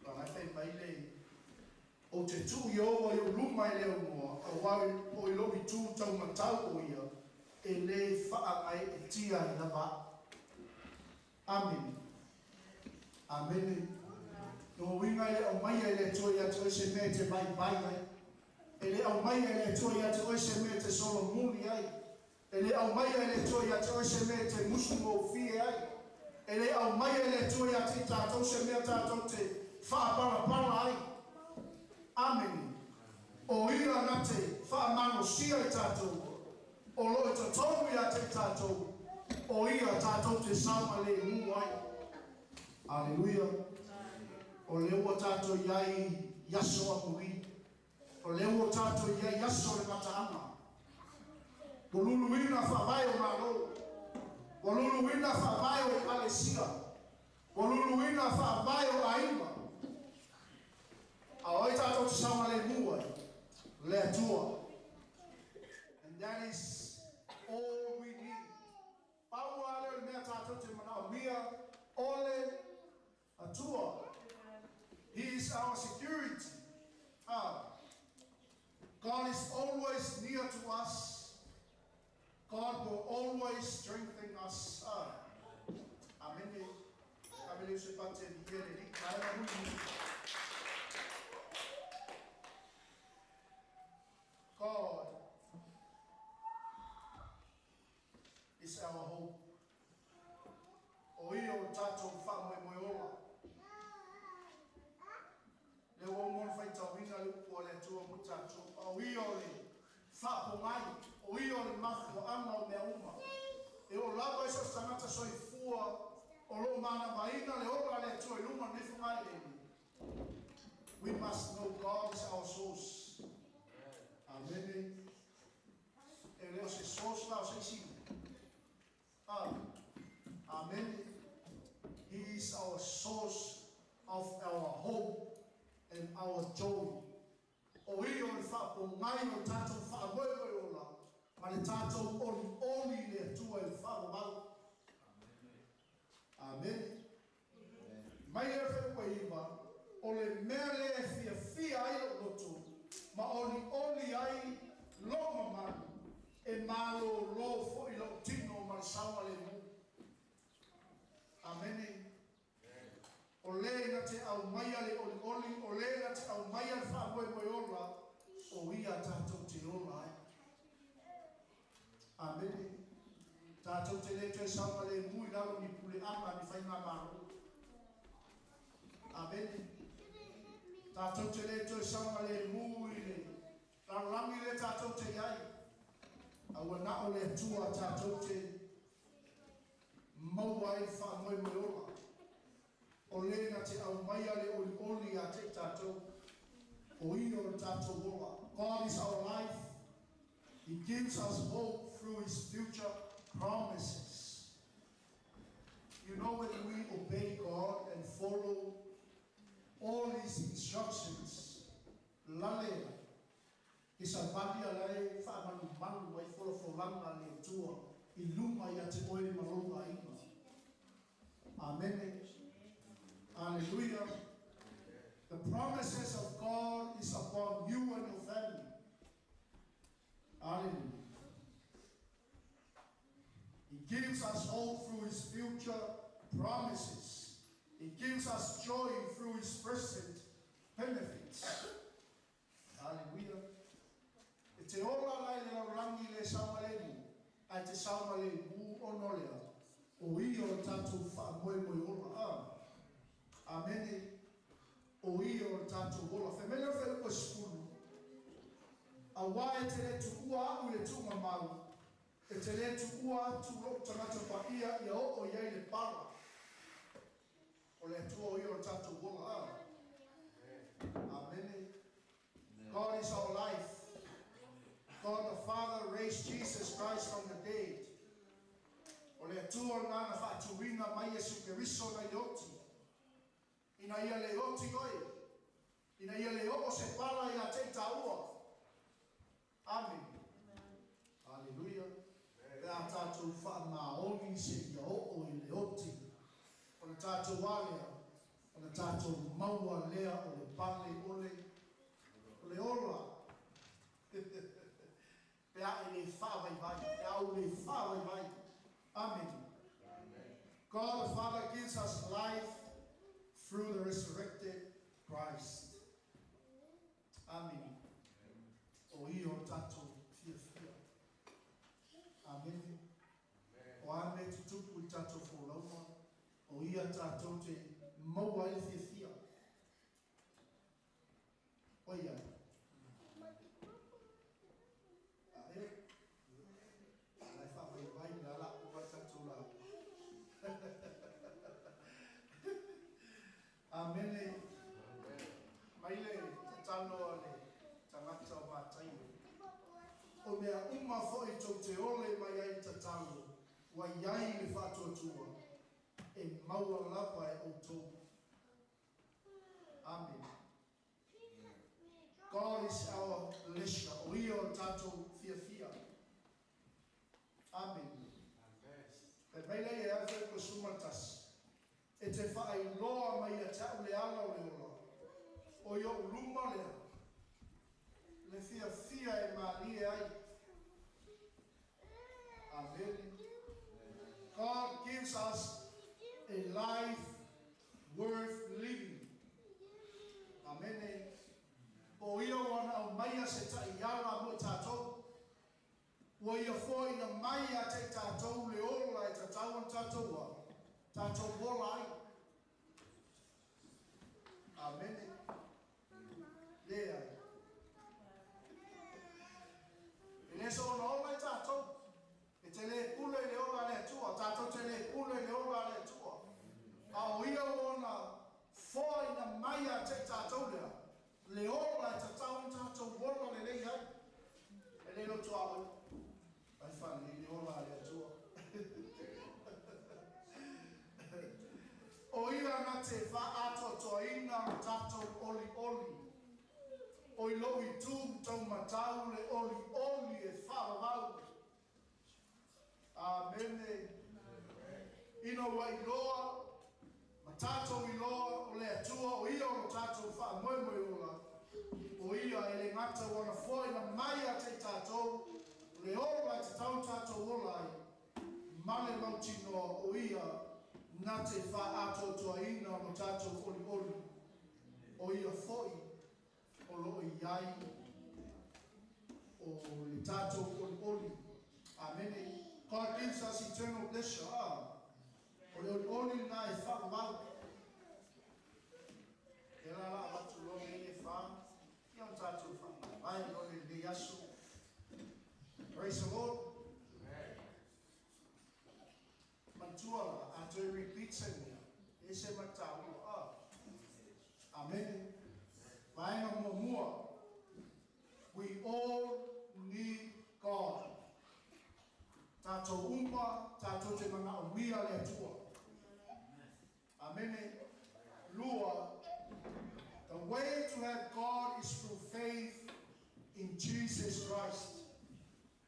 Agai fai mai le ou te tuu Ieova i ou luma e le aunoa, auā o i lou itū taumatau o ia, e lē faagaeetia ai lava a'u. Amene. Amene. Lona uiga e le aumaia e le Atua ia te oe se mea e te vaivai ai. E le aumaia e le Atua ia te oe se mea e te solomuli ai. E le aumaia e le Atua ia te oe se mea e te musugofie ai. E le aumaia e le Atua ia te i tatou se mea tatou te faapalapala ai. Amene. O Ia na te faamalosia i tatou, o lo o i totonu ia te i tatou, o Ia tatou te saogalemu ai. Aleluia. O lea ua tatou i ai i aso amuli. O lea ua tatou i ai i aso o le mataaga. Ua luluina faavae o Malo. Ua luluina faavae o Ekalesia. Ua luluina faavae o aiga. A o ai tatou te saogalemu ai? Le Atua. And that is all we need. Pau lava lea o le mea tatou te manaomia, o le Atua. He is our security. Ah. God is always near to us. God will always strengthen us. Ah. Amene. Amene se pate ni le li. God is our hope. O ia o tatou faamoemoe ola. Lea ua uma ona faitauina le upu a le Atua mo tatou, a o ia o le faapogai, o ia o le mafuaaga o mea uma. E oo lava i so o se tagata soifua o lo o manavaina le ola a le Atua i luga o lenei fogaeleele. We must know God is our source. Amene. E le o se source la o se isi mea. Ah. Amene. He is our source of our hope and our joy. O ia o le faapogai o tatou faamoemoe ola ma le tatou olioli i le Atua i le faavavau. Amene. Mai lea 9, o le mea lea e fiafia ai lou loto ma olioli ai lou mamalu, e malōlō foi lou tino ma le saogalemu. Amene. O lē na te aumaia le olioli, o lē na te aumaia le faamoemoe ola, o ia tatou te ola ai. Amene. Tatou te le toe saogalemu i lalo ni puleaga ni faigamalo. Amene. Tatou te le toe saogalemu i le lalolagi lea tatou te i ai. A ua na o le Atua tatou te maua ai le faamoemoe ola. O lē na te aumaia le olioli ia te i tatou, o ia o le tatou ola. God is our life. He gives us hope through His future promises. You know, when we obey God and follow all His instructions, lalea, ke savali a lae faamalumalu ai folafolaga a le Atua i luma ia te oe ma lou aiga. Amene. Aleluia. The promises of God is upon you and your family. Hallelujah. He gives us hope through His future promises. He gives us joy through His present benefits. Hallelujah. E te ola la i le lalolagi i le saogalemu, ae te saogalemu ona o le a? O ia o le tatou faamoemoe ola. A. Amene. O ia o le tatou ola. Fai mai le fuaiupu e 10, Auā e te le tuua a'u i le tuugamau, e te le tuua atu lo'u tagata paia ia oo i ai le pala. O le Atua o ia o le tatou ola. A. Amene. God is our life. God the Father raised Jesus Christ from the dead. O le Atua lena na faatuina mai Iesu Keriso nai le oti. Ina ia le oti oe. Ina ia le oo se pala ia te i taua. Amene. Aleluia. Pe a tātou whaamaoni se ia oo i le oti. O le tātou alea, o le tātou maua lea o le pale o le ola. Pe a e le whaavaivai, pe a o le whaavaivai. Amen. God the Father gives us life through the resurrected Christ. Amen. O ia o tātou fiafia. Amen. O a me tutupu i tātou fōlauma. O ia tātou te maua i le fiafia. O ia. A e. Lai wha vai vai la la o tātou la. Amene. Mai le tatalo a le tagata o Mataio. O mea uma fo'i tou te ole mai ai tatalo, ua iai le faatuatua, e maua lava e outou. Amen. God is our pleasure. O ia o tātou fiafia. Amen. Pe mai lei e awhe ko sumatas. E te whaailoa mai a te au le ala o le ola. O i o luma lea. Le fiafia e malie ai. Amen. God gives us a life worth living. Amen. O ia wana au maia se tai ala mo tātou. Ua ia foi na mai a te tātou le ola e tātou an tātou a. Tātou ola ai. Amen. Lea. E le so ona ola i tātou. E te le pule i le ola le atua. Tātou te le pule i le ola le atua. A o ia ona foi na mai a te tātou lea. Le ola e tātou an tātou ola le lei ai. E le loto a oi. Ai whane i le ola le atua. O ia na te whaatoatoaina o tātou oli oli. O i lou i tū tau matau le oli oli e whaavau. Amene. Ina wa iloa, ma tātou iloa o le atua, o ia o tātou whaamoemoe ola. O ia e le ngata wana foi na mai a te tātou, le ola e te tau tātou ola ai. Male mautinoa o ia na te whaatoatoaina o tātou oli oli. O ia foi o lo i ai o le tātou oli oli. Amene. God gives us eternal pleasure. Ah. O le oli oli nā e whakamau. E la la watu lo me e wha. Ia o tātou whakamau. Ai lo le le aso. Praise the Lord. Mantua la, a toe repeat se mea. E se matau. Ah. Amen. Vaenga mua. We all need God. Tātou uma, tātou te mana o mia le atua. Amen. Lua, the way to have God is through faith in Jesus Christ.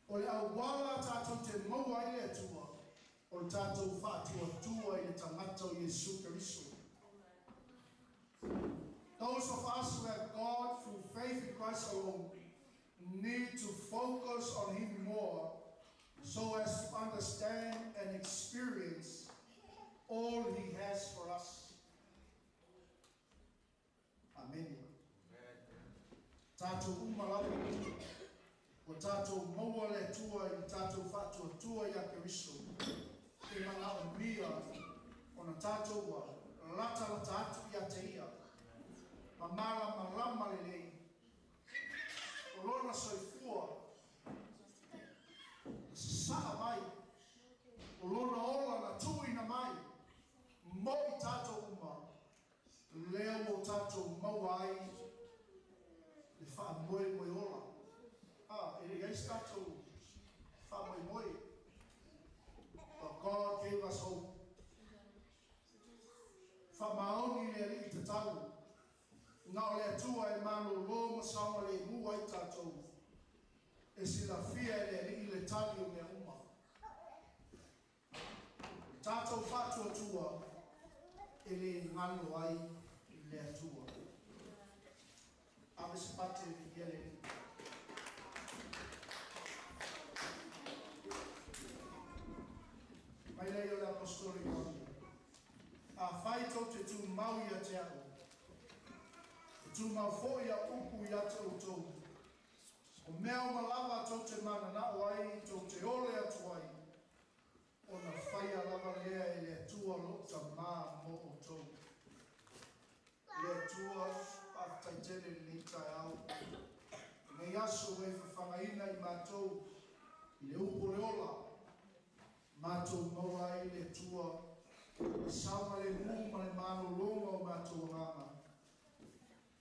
O le auala tātou te maua i le atua, o le tātou whaatua tua i le tangata o Yesu Kristo. Those of us who have God through faith in Christ alone need to focus on Him more so as to understand and experience all He has for us. Amen. Tātou uma lava, o tātou maua le atua i tātou whaatua tua i a Kristo. Te mana o mia, o na tātou wa, lata lata atu i a te ia. Ma mala malama le lei. O lona soifua, na sasaa mai. O lona ola na tuina mai. Mo i tātou uma, lea o tātou maua ai, le whaamoe moe ola. Ah, e le eis tātou whaamoe moe. But God gave us hope. Whaamaoni le ali i te tau. Ngā o le atua e malo lo masawa le mua i tātou. silafia e le Alii le tali o mea uma. O tatou faatuatua e le galo ai le Atua. Ave se pate i le Alii. Mai lea o le Aposetolo Ioane. Afai tou te tumau ia te a'u, e tumau fo'i a'u upu ia te outou, o mea uma lava tou te manana'o ai tou te ole atu ai, ona faia lava lea e le Atua lo'u Tamā mo outou. Le Atua, faafetai tele lenei taeao, lenei aso ua e fafagaina i matou i le upu o le ola, matou maua ai le Atua le saogalemu ma le malologa o matou agaga,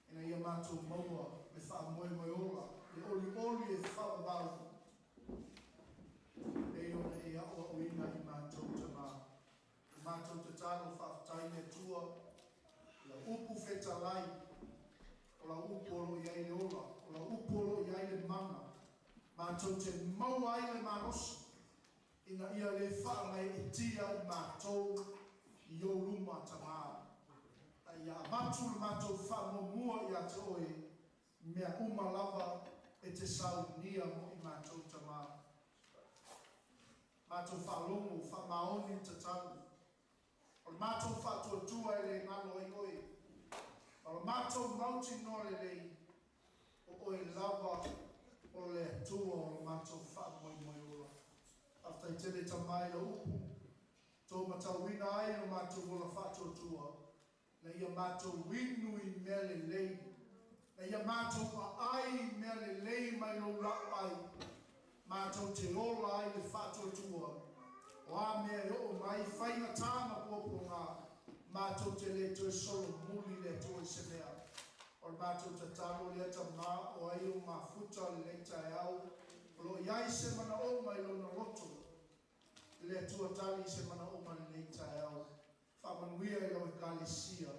ina ia matou maua le faamoemoe ola, le olioli e faavavau, pei ona e aoaoina i matou Tamā. O matou tatalo faafetai le Atua, lau upu fetalai, o lau upu o lo o i ai le ola, o lau upu o lo o i ai le mana, matou te maua ai le malosi, ina ia le faagaeetia i matou i ou luma Tamā. A ia avatu le matou faamuamua ia te oe, mea uma lava e te saunia mo i matou Tamā. Matou faalogo, faamaoni le tatalo. O le matou faatuatua e le galo ai oe. O le matou mautinoa lelei, o oe lava o le Atua o le matou faamoemoe ola. Faafetai tele Tamā i lau upu, tou matauina ai lo matou ola faatuatua, na ia matou inu i mea lelei, na ia matou aai i mea lelei mai lou laau ai, matou te ola ai le faatuatua, o a mea e oo mai faigatā ma puapuaga, matou te le toe solomuli le Atua i se mea. O le matou tatalo lea Tamā, o ai o mafuta lenei taeao, o lo o i ai se manaoga i lona loto, le Atua tali i se manaoga lenei taeao. Faamanuia i lau Ekalesia,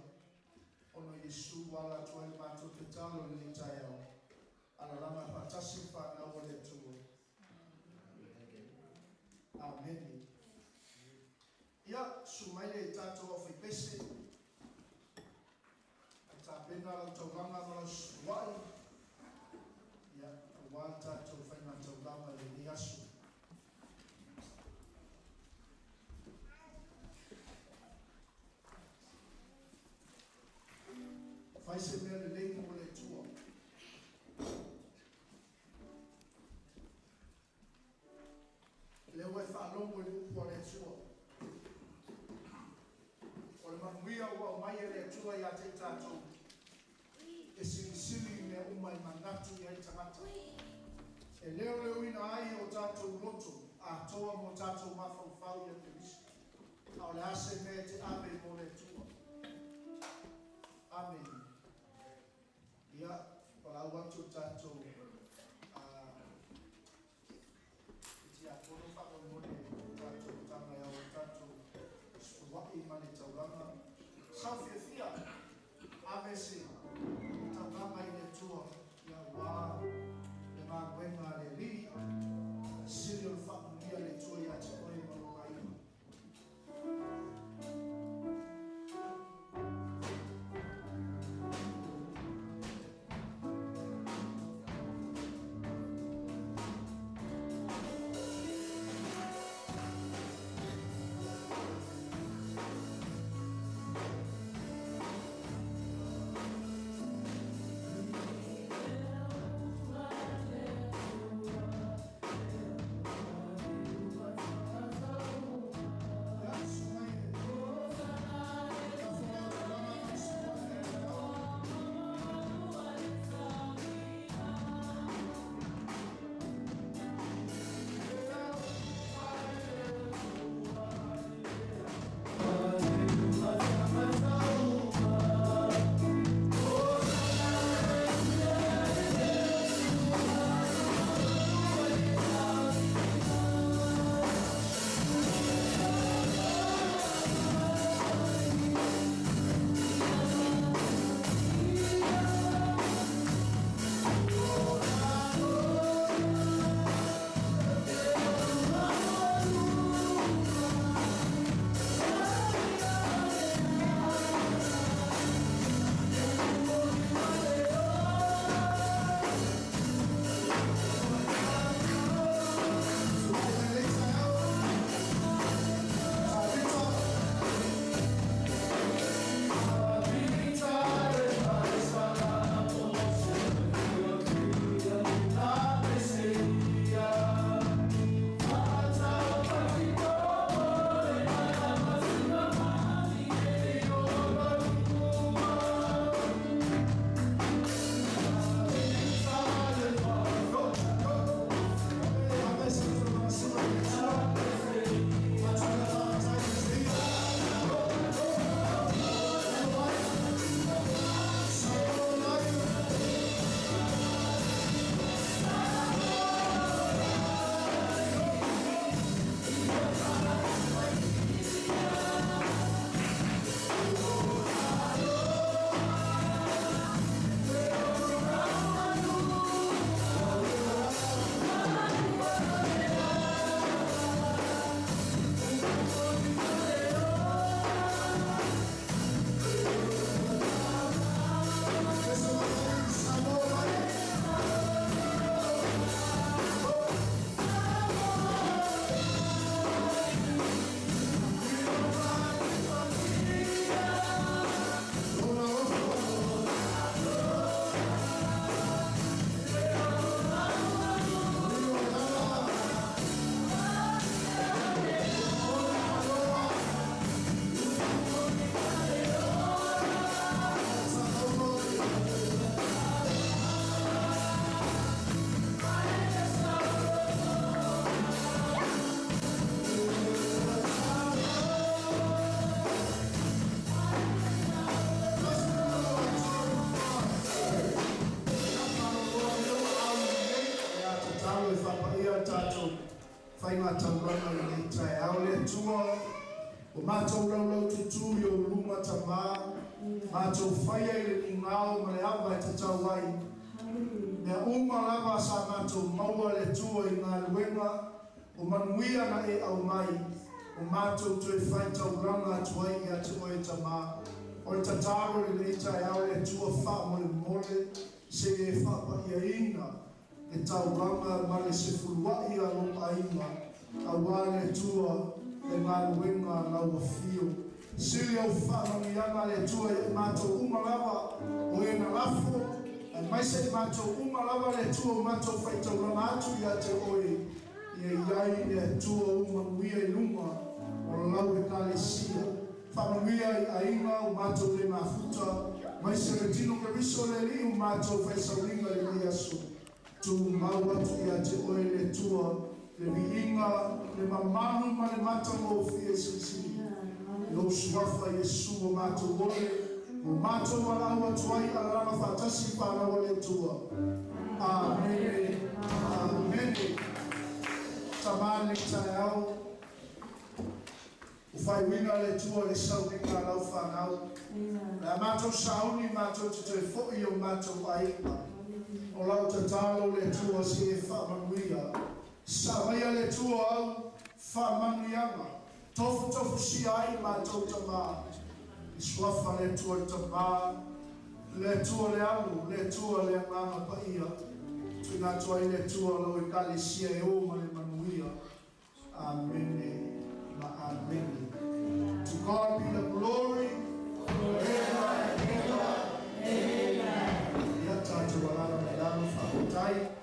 ona Iesu ala atu ai le matou tatalo lenei taeao. Alalaga faatasi le fanau a le Atua. Amene. Ia, susu mai le tatou aufaipese, ai tapena lau taulaga ma lau susua'i, ia, aua le tatou faiga taulaga i lenei aso. Fai se mea lelei mo le Atua. Lea ua e faalogo i le upu a le Atua. O le manuia ua aumai e le Atua ia te i tatou, e silisili i mea uma e manatu i ai tagata. E leoleoina ai o tatou loto atoa mo tatou mafaufau ia Keriso. A o le a se mea e te ave mo le Atua. Amene. Ia, palau atu tatou i tiakono faamolemole tatou taga e ao tatou sua'i ma le taulaga. Sao fiafia, ave se taulaga i le Atua, ia ua le galuega a le Alii, sili o le faamanuia le Atua ia te oe ma lou aiga. O mātou laulau tutū i o luma tamā, mātou whaia i le ningao ma le ava e te tau ai. Mea uma lava sa mātou maua le tua i ngā luenga, o manuia na e au mai, o mātou toe whai tauranga atu ai i atu oe tamā. O le tataro le leita e au le tua wha mo le mole, se e whapa ia ina, e tauranga ma le se fuluai a lo ainga, a wā le tua e ngā luenga lau fio. Sili au whamangianga le tua i mātou uma lava o e na lafo, ai mai se i mātou uma lava le tua o mātou whaitauranga atu i a te oe, ia iai le tua uma nuia i lunga o lau e kalesia. Whamanuia i ainga o mātou le mafuta, mai se le tino keriso le li o mātou whaisauringa le nei aso. Tu mau atu i a te oe le tua, le viinga, le mamanu ma le matango o fie silisili. Lo suafa Yesu o mātou ole, o mātou walau atu ai alaranga whātasi whānawa le tua. Amene, amene. Tamā le taeao, o whai wina le tua le sauringa lau whanau. Le a mātou sauni mātou te toe foi o mātou ainga. O lau tatalo le tua se e whaamanuia. Sa maia le tua au whaamanuianga. Tofu tofu si ai mātou tamā. I suafa le tua le tamā. Le tua le alu, le tua le anganga paia. Tuina atu ai le tua lau e kalesia e o ma le manuia. Amene ma amene. To God be the glory forever and ever. Amen. Ia tātou alala mai lalo whakotai.